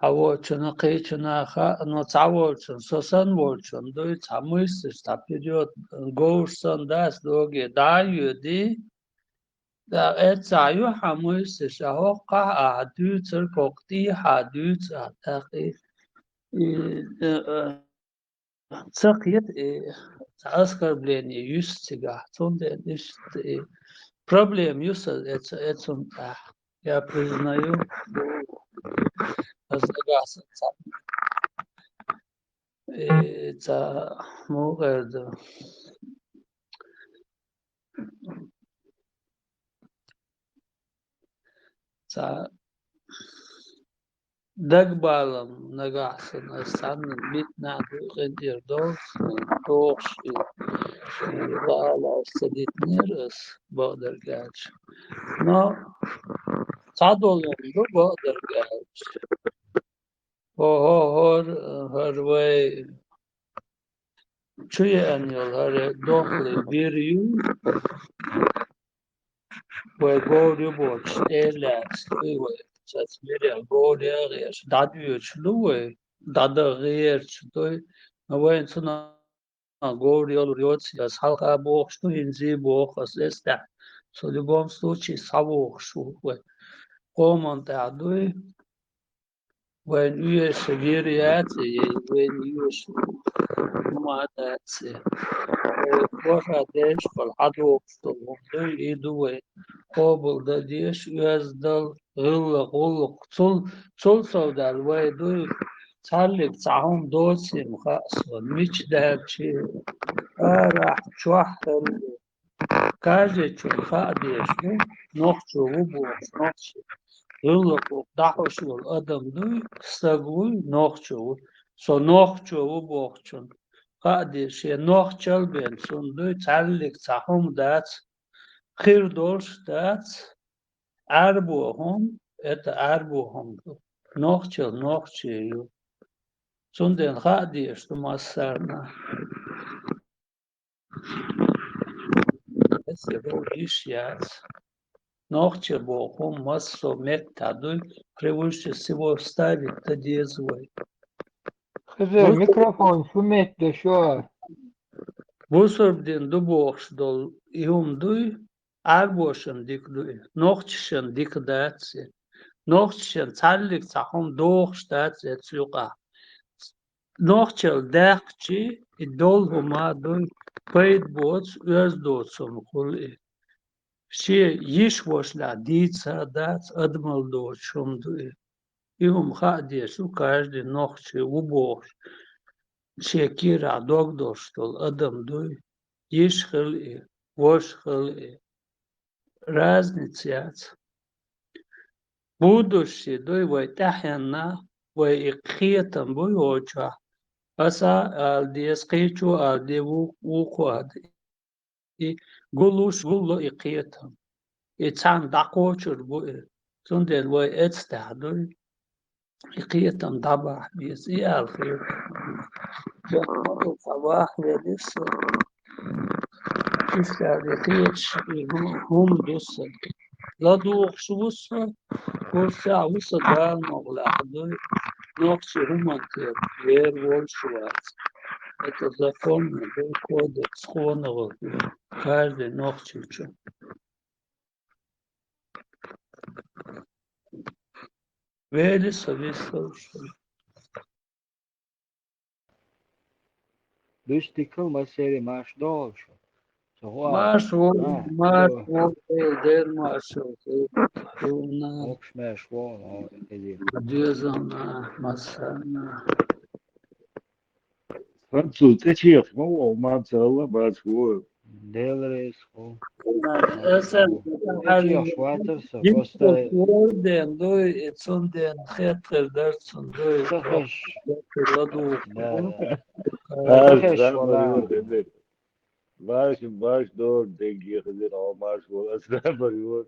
хьан воцучунна, кхечунна хаьа, но цхьа волчунна, со санна волчунна дуй, цхьа мыслаш, цхьа период, говш санна дац доге, дӀа а йоьдий, тӀаккха эццахь ю хьан мыслаш, а хӀоккхахь ахьа дуьйцург, хӀокху тӀехьа дуьйцу ахьа, тӀаккха и, и, э, э, ца кхета, и, цхьа оскорбление юьсу цигахь, цундела иштта и проблема ю сан эца-, эцунна тӀехь. Я признаю, аса нагахь сан ца. Э, ца муха эр ду? Ца дагабалам нагахь санна, аса цхьанна битнахь дуьйкъина тӀера долуш, дохуш и, и ваала аса ца дитинера аса, бакъдерг аьлча. Но цхьадолу ду, бакъдерг аьлча. ХӀо-, хӀо-, хӀор-, хӀара вай чу еана йолу хӀара дохлый вир ю, вай говр ю боцуш, тӀера лаьцна дуй вай. Цаца вирел говр ян гӀерташ, дӀадоьдуш ду вай, дӀадан гӀерташ дуй. Но вайна цунах говр йолур йоций, аса хьалха бохуш ду, хӀинца а боху аса, эцтехь со в любом случае схьавогӀуш ву вай. Къоман тӀехь дуй. Вайна оьшуш вир яц, я вайна оьшуш хӀума дац. Вай боху дешкъал хьадогӀуш долу хӀума дуй, и ду вай къобал дан дезаш, оьзда дала, гӀиллакх, гӀуллакх. Цул, цул совдаьлла вай дуй, цхьаллиг цхьа хӀума доцийла хаьа суна, мича даьлчи, арахь, чохь хилла. Каждыйчунна хаа дезаш ду, нохчо ву бохуш, нохчо. ГӀиллакхо дӀахьош волу адам дуй, стаг вуй, нохчо ву. Со нохчо ву бохучунна хаа дезаш, шен нохчалла бен цунна дуй, цхьаллиг цхьа хӀума дац, хир долуш дац, Ӏаьрбо хӀума, это Ӏаьрбо хӀума ду. Нохчалла нохчо ю. Цундела хаа дезаш ду массарна. Эссе бу йиш яц. Нохча боху хӀума массо а меттехь дуй, превыше всего ставить дан деза вай. Хеза, бус-, микрофон шу метта шо. Бусурба дин ду бохуш долу и хӀума дуй, Ӏаьрбошан дика ду и, нохчашан дика дац и. Нохчашан цхьаллиг цхьа хӀума дохуш дац эцу юкъахь. Нохчалла даьккхичи, и долу хӀума дуй, пайда боцу, оьзда доцу хӀума хуьлу и. Шен йиш-вошалахь дийца а дац, адамалла доцу хӀума ду и. И хӀума хаа дезаш ду каждый нохчо ву бохуш, шен кийрахь дог долуш долу адам дуй, йиш хила и, воша хила и. Разница яц. Будущее дуй вай тӀаьхьенна, вай и кхетам буй вочохь. Аса ала деза, кхечо ала де, ву-, вукхо ала де. И гулуш гулло и кхетам. И цхьаьна дӀакхочур бу и. Цундела вай эцтехь дуй. И кхетам дӀабахьа беза, и аьлла хета. Цхьа вахвелира со. Иштта и кхеташ, и хӀу-, хӀума ду сан. ЛадугӀуш ву со, вовшах ву со Дала могӀа лаьхьа дуй. Нохчий хӀуманна тӀера вер волуш вац. Это законно, дуй, кодекс, хонагӀа ду. Каждый нохчийчо. Вели со вистхуьлуш. Дуьстикал массерий марш догӀуш. Со хӀу а-, марш вол, а, марш до-, вол, Дела, Дела марш вол. Вокш марш вол, хӀу, эзир. Дезална, массарна. Француз тӀечех ма вон, ман ца хилла бац вон. Дела реза ху. Аса тӀечех ватар со, просто. Ден дуй, и цунден хеттар дар цун дуй. Ца хаш. ЛадугӀу. Да, да. Ца хаш вала. Баш, баш дор, дегги хилир, а, баш вала, аса бар юр.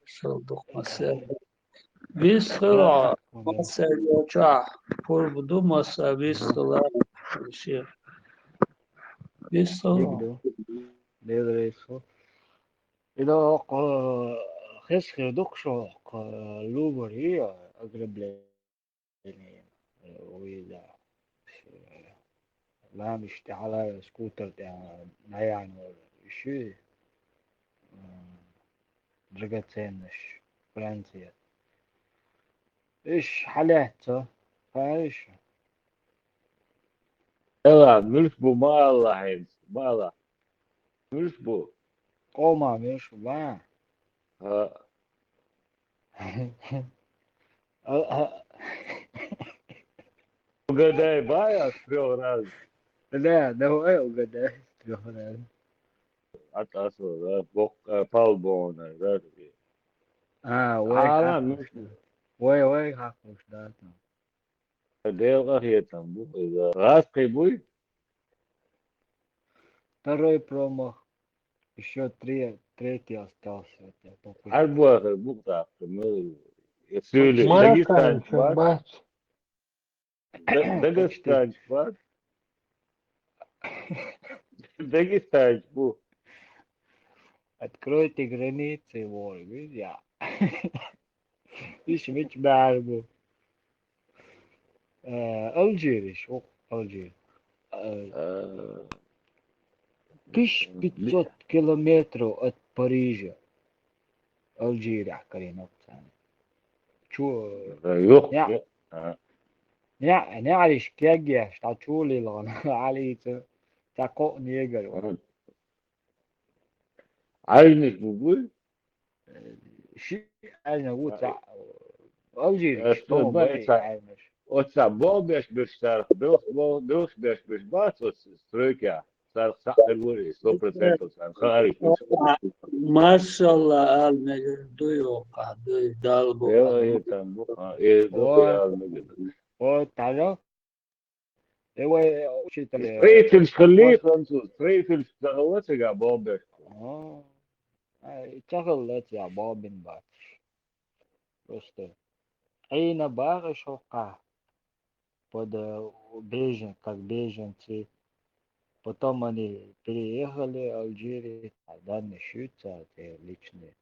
Шалдукъ масса. Вистхила масса йоча, пурба ду масса вистхила ши. Вистхила. Дела реза ху. Ида хес хир дукха шо, лувар и ограбление. Вуйла, э, ламаш тӀе хьала скутер тӀе дӀаяьхьна волу, ши, м, драгоценность Франция. Иш хьалаьццо, хаьий шу? Эла, муьлш бу ма алла хьайнца, ма алла. Муьлш бу? Къоман муьлш бу, ба? ХӀа. А, а. Угадай, ба, я с трёх раз? Да, давай угадай с трёх раз. Ат асо, да, бок-, а, пал бона, да. А, вай, а, хакуш, муьлш. Вай, вай, хакуш, да, там. Дела къахетам бу иза. ГӀаз кхин буй? Второй промах. Ещё три, третий остался. Хьарбохир бу тӀаккха, ну, если Дагестанчик бац? Да-, Дагестанчик бац? Дагестанчик бу. Откройте границы, вон, видишь, я. Иш мича баьхьар бу? Э, Алжир иш, о, Алжир. Э, тысяча пятьсот километров от Парижа. Алжирехь карийнарг царна. Чу, э, юх, неӀ-, юх, а. НеӀ-, неӀарш кегъеш, тӀаккха чу лилгӀана, Ӏалийца, цхьа кхоъ негар вара. Ага. Ӏаьржанаш бу буй? Ши Ӏаьржанаш бу, а, цхьа Алжирехь, ас тома бай, бай цхьа Ӏаьржанаш. Оцу цхьа болх беш берш царах, белх, бо-, белх беш берш бац оцу стройкехь? Царах цхьаъ хир вара и, сто процентов царна хаарш ву. Машалла, ала мегар ду йоккхахь, дуй, Далла бу. Э, э, там бу, а, э, ду, ой, ала мегар ду. Ой, тхьажа. Э, вай, учитель, э, строительш хилли, француз, строительш ца хилла цигахь болх беш. А, ай, ца хилла цигахь болх бина бац. Просто Ӏийна баха иш хӀокхахь, под, э, бежен-, как беженцы. Потом они переехали в Алжире, а данные шуьца, те личные.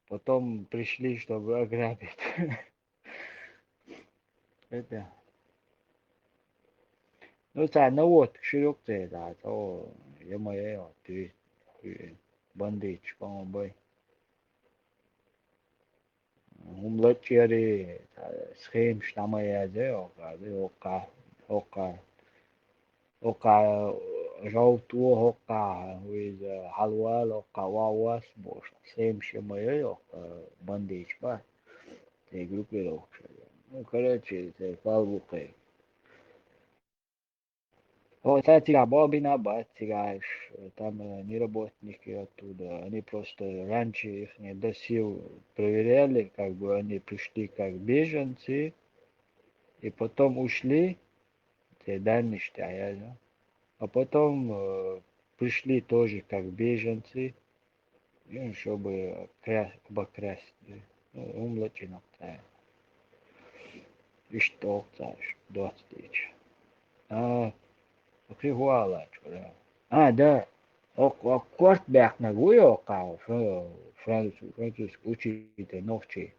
Потом пришли, чтобы ограбить. Это. Ну, царна вот, широк церат, о, е-мо, е-мо, ты, ты, бандитчик, по-моему, бай. ХӀума лачкъери, схемаш дӀа ма язде, оха, оха, оха, оха жовту, оха, веза хьалвала, оха, ва, вас, бош, схемаш ма яй, оха, бандитчик ба. Те группировка. Ну, короче, те палбукъе. О, та цигахь бабина бац, цигахь, там, э, не работники оттуда. Они просто раньше их до сил проверяли, как бы они пришли как беженцы, и потом ушли, те данные, что я, да? А потом, э, пришли тоже как беженцы, ну, чтобы кра-, обокрасть, э, ну, умлачинок, да. И что, знаешь, двадцать тысяч. А, окей, хуала, чура. А, да. Ок, ок, корт бяхнаг уй, ок, а, фра-, француз, французский учитель, нохчий.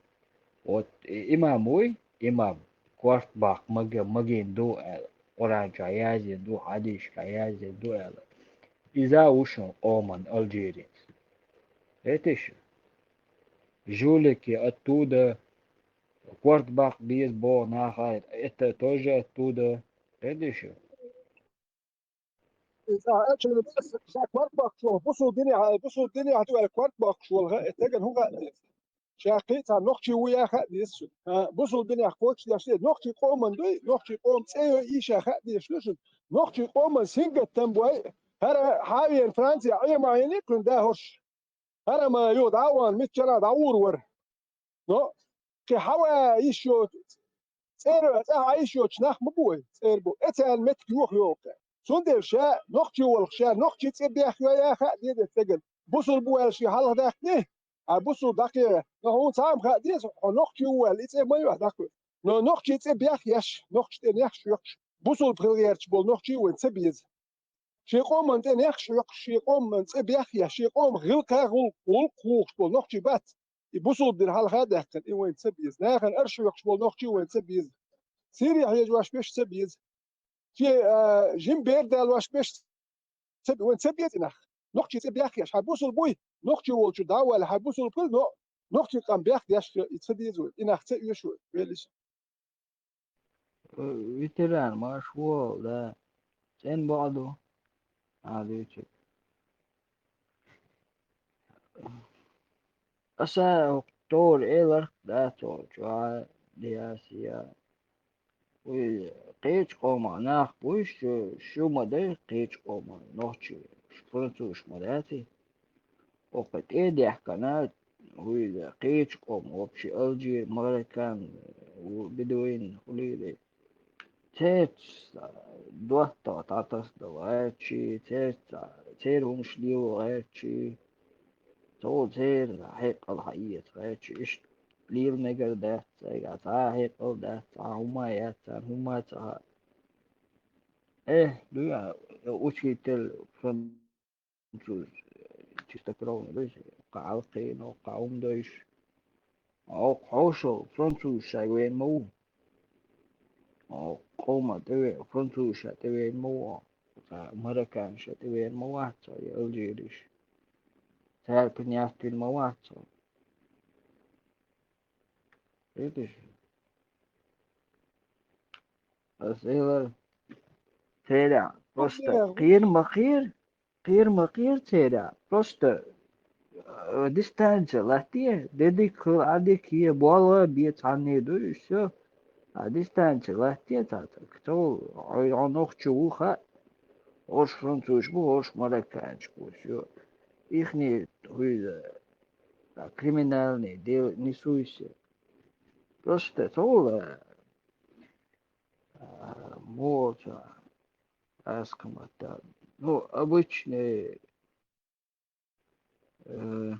Вот, и-, имам уй, имам, корт баккха мага-, магийна ду аьлла, Къуръан чохь яздина ду, хьадисашкахь яздина ду аьлла. Иза ву шун къоман алжирец. Хетий шу? Жулики оттуда, корт баккха беза боху наха, это тоже оттуда. Хетий шу? Иза а чуьра ша корт баккхуш волу, бусул динехь, бусул динехь ду аьлла корт баккхуш волу, ха, и стеган хӀун хаьа деза? Ша кхин а цхьа нохчи ву яха а деза шуна. А, бусул динехь кхочушдеш деза. Нохчи къоман дуй, нохчи къоман цӀе йой, иша хаьа дезаш ду шуна. Нохчи къоман сингаттам бой, хӀара хьавеана Франция Ӏема Ӏийни кхуьнан да хӀорш. ХӀара ма ю, дӀа а ван, миччара а дӀагӀур вара. Но, кхин хьава йиш йоцу, цӀера, цӀа хьа йиш йоцу нах ма бу вай, цӀера бу. Э, царна меттиг йоху йоху кхин. Цундела ша нохчи волуш, ша нохчи цӀе бехйо яха а деза стеган. Бусул бу аьлла шен хьалха даьккхина, а бусул дӀакхера. Но хьуна цхьа а ма хаьа деза, хьо нохчи ву аьлла, и цӀе ма йоху дӀакхуьйту. Но нохчи цӀе бехъеш, нохчи тӀе нехаш хьоькхуш, бусул хила гӀерташ болу нохчи вайн ца беза. Шен къоман тӀе нехаш хьоькхуш, шен къоман цӀе бехъеш, шен къоман гӀиллакха гӀуллакх, гӀуллакх хьоьхуш болу нохчий бац. И бусул дина хьалха а даьккхина, и вайн ца беза. Нахана арш хьоькхуш болу нохчий вайн ца беза. Сири хьежош берш ца беза. Шен, а, жима бер далош берш ца бе-, вайн ца беза и нах. Нохчий цӀе бехъеш, хьан бусул буй, нохчий волчу дӀа а ваьлла, хьан бусул хила, но нохчий къам бехъеш, и ца деза вай, и нах ца оьшу вай, веллачу. Э, ветеран, марш вогӀу, да. ЦӀена боху ду. А, дуьйцург. Аса хӀокху товра эларх дац хӀокху чохь, Диас, я. Вуй, кхечу къомах нах буй шу, шу ма дай кхечу къомах, нохчий, французаш ма дац и. ХӀокху тӀе а даьхкина, вуй, кхечу къомах, вообще, Алжир, Мароккан, ву, бедуин, хӀулийри. Церца доттагӀа дӀатасадала гӀертачий, церца, церан хӀумаш лело гӀертачий, цо церан хьекъал хьаэца гӀертачий, иштта лела мегар дац, цаьргахь цхьа а хьекъал дац, цхьа а хӀума яц, царна хӀума а ца хаьа. Эхь, дуй, а, учитель француз, чистокровный, дуй, кхин хьалакхийна, кхин хӀума дойуш. Оха хьошалла французаш шайга вен ма ву. Оха къоман тӀе ве-, французаш тӀе вен ма ву. Цхьа марокканаш тӀе вен ма вац цхьа и алжириш. Цаьрга яьттина ма вац цхьа. Видишь? Ас элар, церан просто кхера ма кхера, кхера ма кхера церан. Просто, э, дистанция латтае, де дика хила, Ӏа дика е, болх бе, цхьанне ду, и всё. А дистанция латтае цхьацца. Цо, хьо, хьо нохчо ву хаьа, хӀорш французаш бу, хӀорш марокканаш бу, всё. Ихний хуьйда, а, криминальный дела не суйся. Просто цо, э, А, муха аскамата. Ну, обычный, э,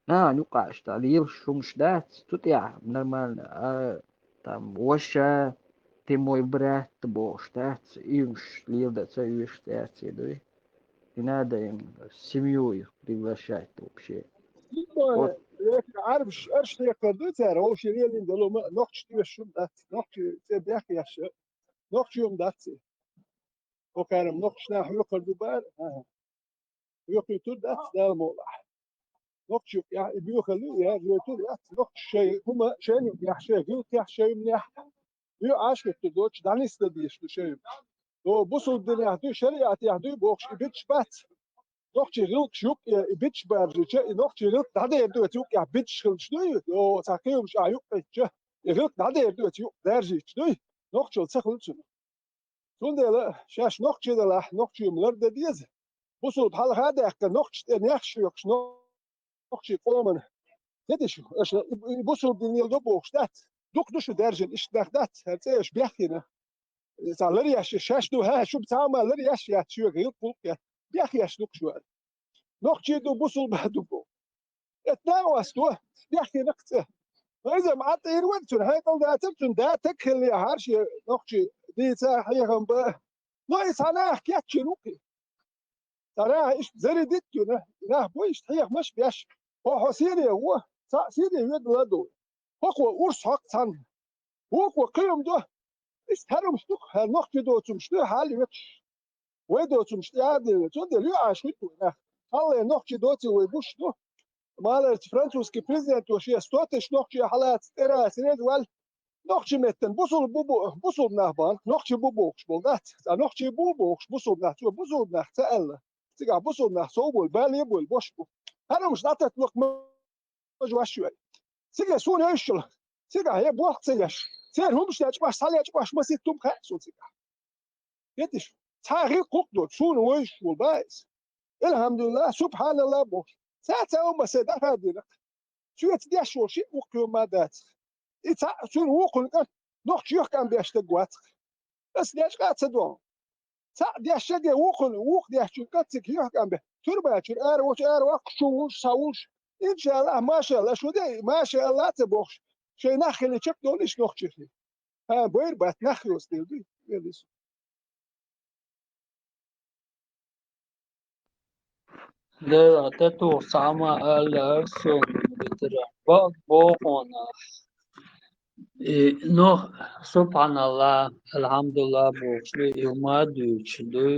нахана юкъахь иштта лелаш хӀумаш дац, цу тӀехь нормально, а, там, ваша, ты мой брат бохуш дац, и хӀумаш леладан ца оьшу цаьрца, дуй. Не надо им в семью их приглашать вообще. Вот. Арш, арш хьекхар ду цара, вовшийн лелийна долу ма, нохчаш тӀе оьшу хӀума дац, нохчий цӀе бехъеш, нохчий хӀума дац и. Окхара нохчаш нах хьоькхур ду бара. Ага. Хьоькхуьйтур дац, Дала мукъалахь. Нохчий юкъехь и боьхалла ю, яжойтур яц, нохчий шайн хӀума, шайна юкъехь, шайн гӀиллакхехь, шайн хӀуманехь. Ю Ӏаш хӀуттур доцуш, дӀанисдан дезаш ду шайн. О, бусулба динехь дуй, шариатехь дуй бохуш, и биташ бац. Нохчий гӀиллакхаш юкъе и биташ баржича, и нохчий гӀиллакх дӀадер ду оцу юкъехь биташ хилча дуй, о, цхьа кхин хӀумаш а юкъа хӀиттича, и гӀиллакх дӀадер ду оцу юкъа даржийча дуй, нохчалла ца хуьлу цунах. Цундела шаьш нохчий делахь, нохчий ма лардан деза. Бусулба хьалха а даьккха, нохчий тӀе нехаш йоькхуш, нохчий къоман. Де диш, аша и, и бусулба дин леладо бохуш дац. Дукха ду шу даьржина, иштта нах дац, хӀара цӀе аша бехйина. Цхьа лар еш, шаьш ду, хӀа, шу цхьа а ма лар еш яц, шуьга гӀиллакх-гӀуллакх яц. Бехъеш ду шу. Нохчий ду, бусулба ду бо. Эт накъост ду, бехкинакх цӀе. Вайза ма тӀера вара цуьнан, хьекъал дацара цуьнан, да таг хилла яхьара шен нохчий дийца хьехам бан. Но и цхьа наха кечйина ву кхин. Цхьа наха иштта зари дитта юна, нах бу иштта хьехамаш беш. Хьо, хьо сире ву, цхьаъ сире вега ладу. ХӀокхо урс хьокху цхьаьна. ХӀокхо кхин хӀума ду. Иштта хӀара хӀумаш ду, хӀара нохчий доцурш ду, хьал а векаш. Вай доцурш тӀе а девлла, цундела юьхьӀаьржа хӀуьтту вай нах. Хьалле нохчий доций вай гуш ду. Маларчу французский президенто шен сто тысяч нохчий хьалаца тӀера а сиреза ваьлла. Нохчий меттана бусул бу, бу, бусул нах бан, нохчий бу бохуш болу дац. Цкъа нохчий бу бохуш, бусул нах, цо бусул нах ца аьлла. Цигахь бусул нах сов болу, бале болу, бош бу. ХӀара хӀумаш дӀататталуш ма Хьожа ваш вай. Цига суна йовшшул. Цига хье болх ца еш. Церан хӀумаш лечкъош, схьалечкъош маситтум хаьа суна цига. Хетиш? Цхьа гӀиллакх-гӀуллакх доцу, суна вевзаш волу баиса. Элхьамдулиллах, субхьаналлах бохуш. Цаьрца хӀума сан даха динах. Соьца деш волу шиъ вукху хӀума ма дац. И цхьаъ цуьнан вукхунна кӀант нохча юьхкӀам беш стаг вац-кх. Ас деш къа а ца догӀу. Цхьаъ деш шаге вукхунна, вукху деш чуьра кӀант цига юьхкӀам беш. Туьрма чуьра ара вочу ара ваккхуш чу вулуш, схьа вулуш. Иншаллах, машаллах, шу де, машаллах ца бохуш. Шайн нах хилла чекхдолуш нохчий хилла. ХӀа, байр бац, нах йоцу дела дуй, велис. Дела, тӀетуху цхьа хӀума аьлла ара суна, ветеран. Бакъ боху хьуна. И, ну, субхьаналлах, алхьамдулиллах бохуш, и хӀума дуьйцуш дуй.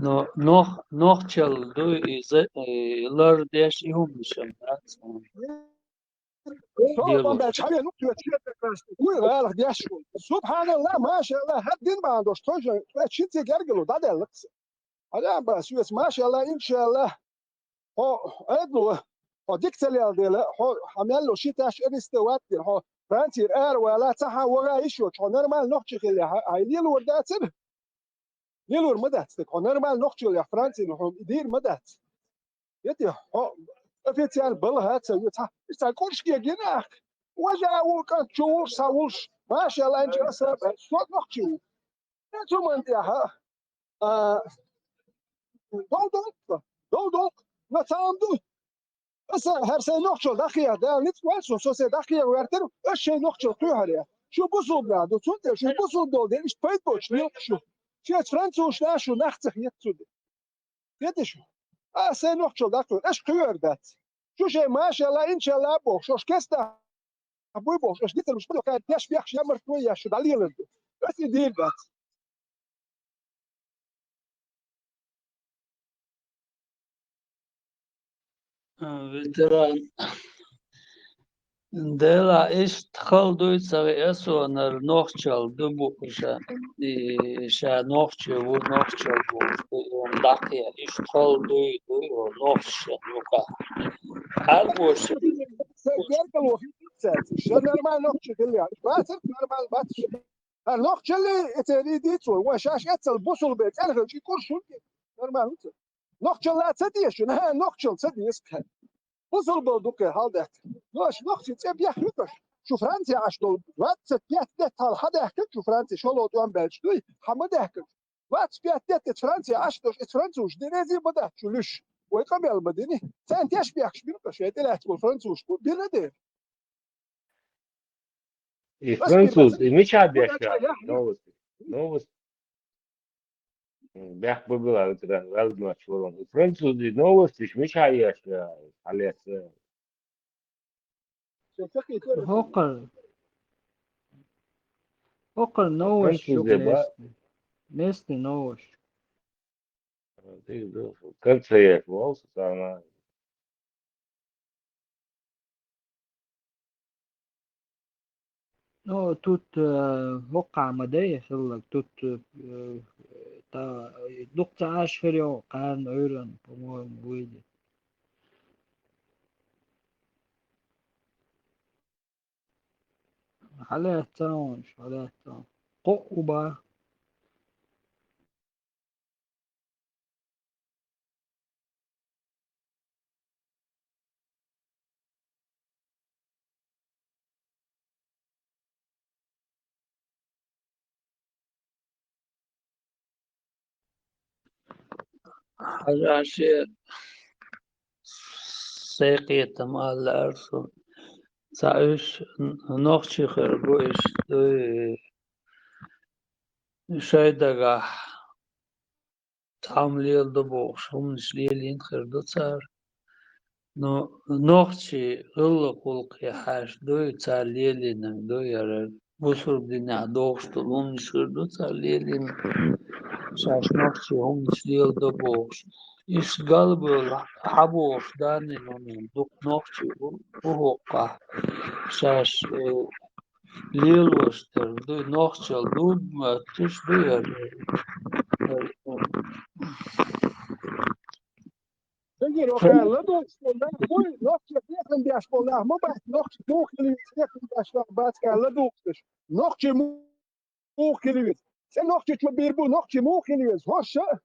Но, нох-, нохчалла дуй, иза, и, лардеш, и хӀуманаш дац хьуна. Дела. Вуй, гӀалах деш ву. Субхьаналлах, машаллах, хӀара дин бахьана долуш, тхойша, тхоьца шин цига гергало, дӀадаьлла-кх сан. Хьажа, ба, соьца, машаллах, иншаллах, хьо, айдло, хьо дика ца лела дела, хьо, хьан мел ло ши таш аристе ваттира, хьо Францира ара вала, цхьа хьан ваха йиш йоцуш, хьо нормально нохчи хилла, хьан, хьайн лелор дацара? Лелор ма дац стаг, хьо нормально нохчи хилла, Францина хьо, и дийр ма дац. Яти, хьо официально балха ца ю, цхьа, цхьа куршке гина ахка. Важа ву кӀант чу вулш, схьа вулш, машаллах, инчу аса, со нохчи ву. Цу ман тӀехьа, а, дов долу, дов долу, но цхьа ам ду. Аса хӀара сайн нохчалла дӀакхехьа, Дала ницкъ ваьлла суна, со сайн дӀакхехьа вертара, аса шайн нохчалла кхоьхьара. Шу бусулба нах ду, цунна тӀе шу бусулба долу дела, иштта пайда боцуш лелкъа шу. Шеца французаш нах шу нах ца хета цу де. Хетиш? А, сайн нохчалла дӀакхоьхьа, аса кхоьхьар дац. Шу шайн машалла, иншалла а бохуш, шош кеста буй бохуш, аш дитармаш хӀума кхаьрда деш бехаш ямарт вай еш шу дӀалелар ду. Ас и дийр дац. А, ветеран. Дела, иштта хала дуй ца веа сонара нохчалла ду бу ша, и ша нохчи ву, нохчалла бу, дӀакхехьа, иштта хала дуй, дуй, нохчашна юкъа. Хьарбоша. Сан гергало хи ца, ша нормально нохчи хилла. Бацар нормально бац. ХӀара нохчалле эцерий дийцо, вай шаьш эццал бусулбе цӀерхачи куршунки. Нормально ца. Нохчалла ца деза шуна, хӀа, нохчалла ца деза кхаьр. Бусулбал дукха хьалдаьхка. Нош нохчи цӀе бехк ю каш. Шу Франция Ӏаш долу двадцать пять лет хьал хьадаьхка шу Франция шоло тӀом баьлча дуй, хьан ма даьхка. Двадцать пять лет эца Франция Ӏаш долуш, эца французаш дерезий ма дац шу луьш. Вай къамел ма дини. Царна теш бехкаш бина каш, я тӀелаьцна болу французаш бу, бина дер. И француз, и мича бехка? Новости. Новости. Бехк бу била, ветеран, валд мач ворон. И француз, и новости, мича еш, халес. ХӀокхар. ХӀокхар новости. Француз ба. Местный новости. Конце еш, вол, сама. Ну, тут, э, хӀокхахь ма дай хилларг, тут, э, та, дукха ца Ӏаш хир йо, кхарна Ӏуьйранна, по-моему, выйдет. Хьалаьццан, хьалаьццан. Кхоъ у бан. Хьажа, шен сай кхетам ала лаьара суна. Цхьа уьш нохчий хир бу, уьш дуй, шоай дагахь цхьа хӀума леладо бохуш, хӀуманаш лелийна хир ду цара. Но нохчий гӀиллакх-гӀуллакхе хьаьжча дуй, цара лелийнарг дуй, яра бусурба динехь догӀуш долу хӀуманаш хир ду цара лелийнарг. Шаьш нохчий хӀуманаш леладо бохуш. Иштта галбевлла хьан бохуш, Данил, хӀуманаш дукха нохчий бу, бу хӀокхахь. Шаьш, э, лелош дерг дуй, нохчалла дуй, моьттуш дуй яра. Дагира, оха ладугӀуш болу нах, вуй, нохчий хьехам беш болу нах ма бац, нохчий муха хила веза, хьехам беш нах бац, ладугӀуш дерш. Нохчий муха хила веза? ЦӀе Нохчийчу бийр бу, нохчий муха хила веза? ХӀорш а,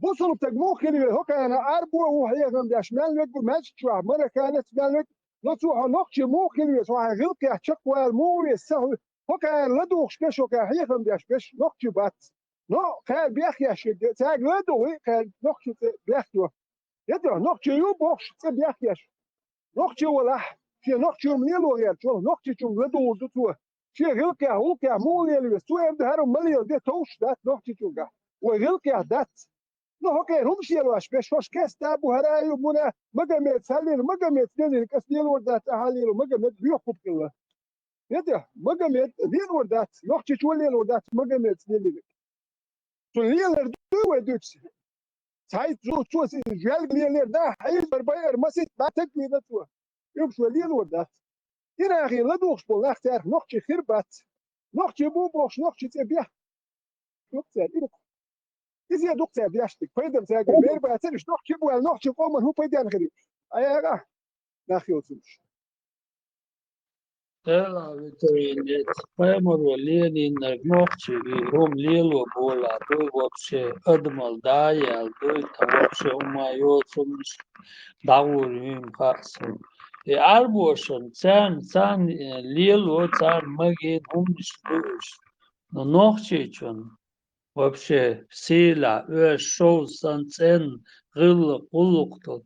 бусулба стаг муха хила веза? ХӀокхарна арбо а ву хьехам беш, мел вег ву маьждиг чохь, мараканац мел вег, но цо хьо нохчий муха хила веза? Хьо хьайн гӀиллакхехь чекхвала муха веза? Ца хьу-, хӀокхарна ладугӀуш берш, хӀокхарна хьехам беш берш нохчий бац. Но кхара бехъеш, цаьрга ладугӀу, кхара нохчий цӀе бехъю. Я дуьхьа, нохчий ю бохуш цӀе бехъеш. Нохчий валахь, шен нохчий хӀума лело гӀерташ, нохчийчуьнга ладугӀур ду цо. Шен гӀиллакхехь, гӀуллакхехь муха лела веза? Цо аьлла ду, хӀара хӀума ма лела, де товш дац нохчийчуьнгахь. Вай гӀиллакхехь дац. Но хӀокхеран хӀумаш лелош берш, хӀорш кеста бу, хӀара а ю, муна, Магомед, хьаллийла, Магомед, лелийна, ас лелор дац, ахьа лело, Магомед, боьха кху хилла. Я дуьхьа, Магомед лелор дац, нохчийчо лелор дац, Магомед лелийна. Цо лелар дуй вай дуьйцу? Цхьайтта цо, цо жоьлга лелар да, хьийзар байар, маситта бӀаьтаг вийна цо. Уьш вай лелор дац. Ирахе ладугӀуш болу нах, цаьрга нохчий хир бац. Нохчий бу бохуш, нохчий цӀе бехк ду-кх цаьрга. Иза ду-кх цаьрга деш дерг. Пайда цаьрга бер бацара, уьш нохчий бу аьлла, нохчийн къоман хӀун пайдехь хир ю? Ӏа яхь, нах йоцурш. Делахь витарий, пайхамаро лелийнарг нохчий и хӀума лело болахь дуй, вообще адамал да а яьлла дуй, тхан вообще хӀума йоцурш дӀагӀур юйма хаьа суна. И Ӏарбошна, царна, царна, э, лело, царна магийна хӀуманаш ду уьш. Но нохчийчун вообще сийлахь, оьшуш шовзткъа санна цӀена гӀиллакх, гӀуллакх долу.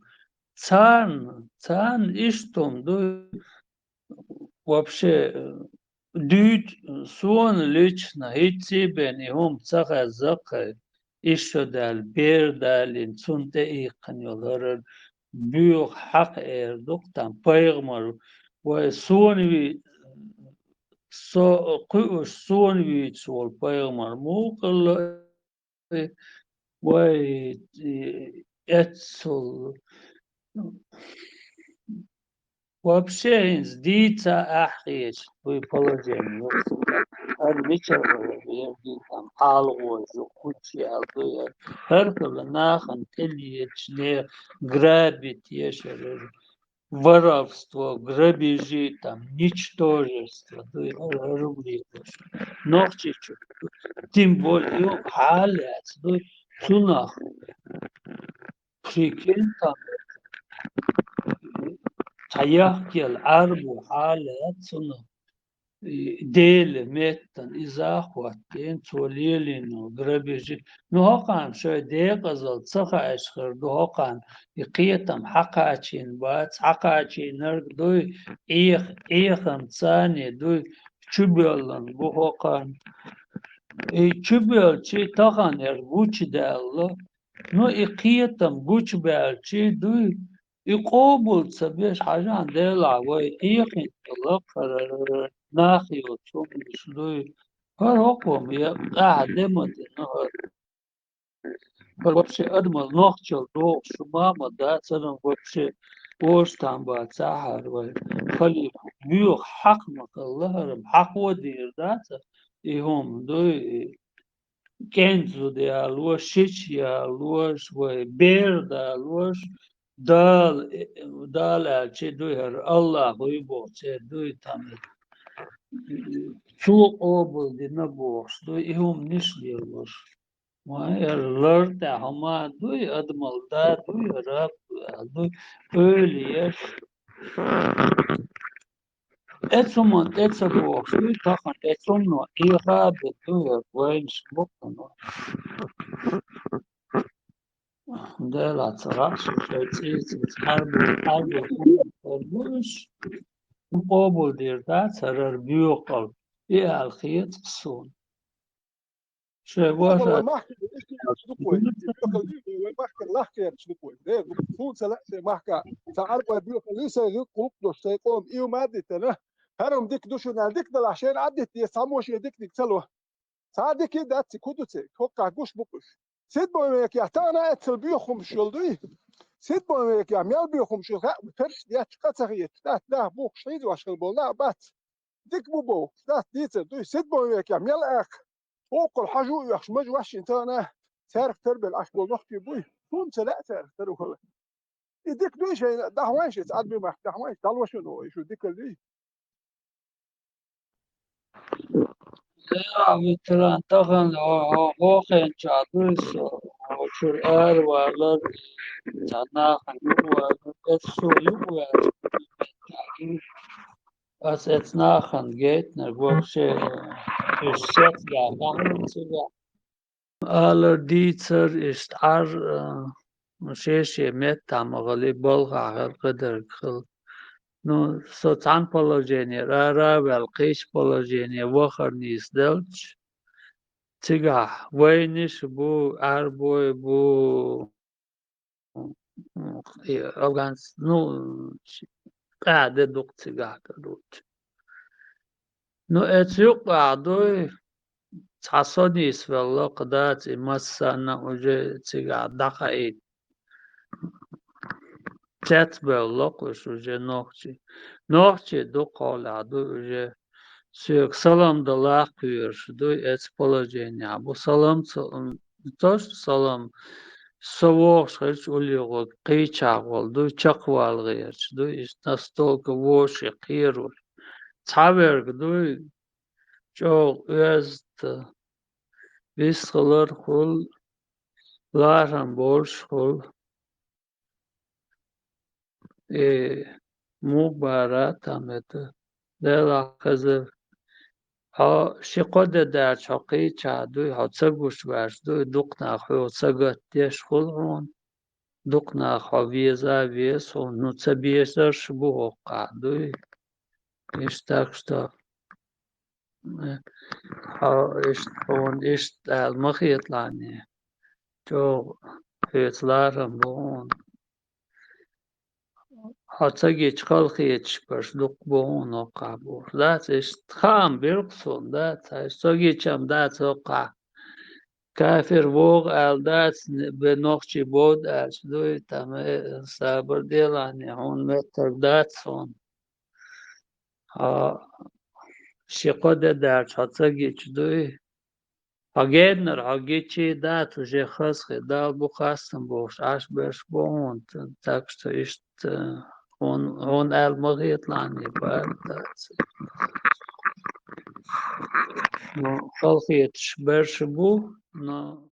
Царна, царна иштта хӀума ду, вообще, дуьйцу, суна лично хӀинцца а бен и хӀума ца хезна-кх, иштта шу даьлла, бер далийна, цунна тӀеийккхина йолу хӀара боьха хьакха эр ду-кх тхан пайхамар, вай суна ви-, со кхуьуш суна вийцуш волу пайхамар муха хилла, вай, э, эццул. Вообще хӀинца дийца а хьехаш вуй положение. ХӀара мичара вара, там, хьалагӀожа, кхуччи аьлла дуй, хӀара хӀара хилла нахана тӀелеташ, нехан грабить еш хӀара. Воровство, грабежи, там, ничтожество, дуй, хӀара, хӀара хӀума лелош. Нохчийчу, тем более, ю хьалаца, дуй, цунах прикинь, там, цхьа яхкъелла Ӏарбо хьалаца цунах. И Делан меттана иза а хӀоттийна, цо лелийна грабежи. Ну, хӀокхарна шайн декъазалла ца хаьаш хир ду, хӀокхарна и кхетам хьакхачийна бац, хьакхачийнарг дуй, Ӏех-, Ӏехамца а дуй, чубоьллина бу хӀокхарна. И чубоьлчи тахана яра гучудаьлла. Ну, и кхетам гучубаьлчи дуй, и къобал ца беш, хьажахьа, делахь вай Ӏехийна лакхара нах йоцу хӀуманаш дуй. ХӀара хӀокхо ма яа, ахьа де ма дина хӀара. ХӀара вообще адамал нохчалла догӀуш шу ма ма дац, хӀара вообще ош там бацахьара вай. Халифа, боьха хьакха ма хилла хӀара, хьакхо дийр дац и хӀума дуй. КӀентан зуда ялош, шича ялош, вай бер далош, Дала, Дала аьлча дуй хӀара, Аллах вуй боху церан дуй там. Цо къобал дина бохуш дуй, и хӀуманаш лелош. Вай хӀара лар тӀехь хӀума дуй, адамал да дуй, хӀара дуй, ойла еш. Эцу хӀуманна тӀе ца бохуш дуй, тахана эцу хӀумано Ӏеха а бен дуй хӀара вайнаш боккхано. Делаца гӀаш шоай цӀийца, цӀарбу, цӀарбу къобалдеш, къобалдеш дац хӀара боьха, и аьлла хеташ суна. Шоай вай ваша махкара иштта дукха вай, вай махкара лахкарча дукха вай. Де, суна ца лаьа шоай махка, цхьа Ӏарбой боьха лисай гӀулакх дош, сай къоман и ма дитана. ХӀара-м дика ду шуна, дика далахь, шайна Ӏадитта деза, цхьаммо шен диканиг ца ло. Цхьа дика дац, цига хӀун ду цига, хӀокхахь гуш бу-кх уж. Сидбоймекехь тахана эццал боьха хӀумаш йолу дуй? Сидбоймекехь мел боьха хӀумаш йолу хаьа, перш детташ къа ца хеташ, тӀаьхьа даха бухуш хьийзош хила болу нах бац. Дика бу бохуш, дац дийцар дуй? Сидбоймекехь мел аьхка, хӀокхул хьажа а оьхуш, мажа ваьшшина тахана цаьрга тарбелла Ӏаш болу нохчий буй? Суна ца лаьа цаьрга тара хила. И дика дуй шайна, дахьа вайн шица, Ӏарбийн махка дахьа вайн шица, дӀало шуна, ой, шу дика дуй. Ветеран, тахана хьо, хьо, хьо хенчахь дуй со, хьо чуьра аравалар, цхьа нахана юкъавалар, аса со юкъаваьлча, аса эцу нахана гайтинарг вообще, уьш сецдахь бахьана цигахь. Алар, дийцар, иштта Ӏар, а, шен-шен меттахь ма хилла, балхахь хилла, кхидерг хилла. Ну, со цхьана положениера ара а ваьлла, кхечу положение вахар нийсделча, цигахь вайнаш а бу, Ӏарбой а бу, и афганец, ну, къаьхьа де дукха цигахь, короче. Ну, эцу юккъехь дуй, цхьа со нийсвелла-кх дац, и массарна уже цигахь дӀакхаийта. Цецбевлла-кх уьш уже нохчий. Нохчий дукхахьолахь дуй уже. Соьга салам далахь кхоьруш дуй, эцу положениехь бу. Салам ца, м, то, что салам, со вогӀуш хилча уллехь кхечахь волу дуй, чекхвала гӀерташ дуй, иштта настолько вовшех кхоьруш. Цхьаверг дуй, чӀогӀа оьзда, вистхилар хуьлу, ларам болуш хуьлу. И муха бара там это, Делахь хезар. Хьо ши-кхо де даьлча хьо кхечахь дуй, хьо ца гуш ваьлча дуй, дукха нах хьоьга сагатдеш хуьлу хьуна, дукха нах хьо веза а веза хьуна, ну, ца безарш а бу хӀокхахь дуй. Иштта, так что, э, хьо иштта хьуна иштта ала ма хеталахь, чӀогӀа хьоьца ларам бу хьуна. Хьо ца гича халахеташ барш дукха бу хьуна хӀокхахь бохуш. Дац, иштта хаам бира-кх суна, дац, хьайша со гича-м дац хӀокхахь. Кафир вогӀу аьлла дац, бен нохчий бода аьлча дуй, там, э, сабар делахь, хьуна моьттург дац суна. Хьо ши-кхо де даьлча хьо ца гича дуй. Хьо геннара хьо гича дац, уже хазахе Далла бу хастам бохуш Ӏаш берш бу хьуна, так что иштта хьуна, хьуна аьлла ма хеталахь, бара дац. Ну, халахеташ берш бу, но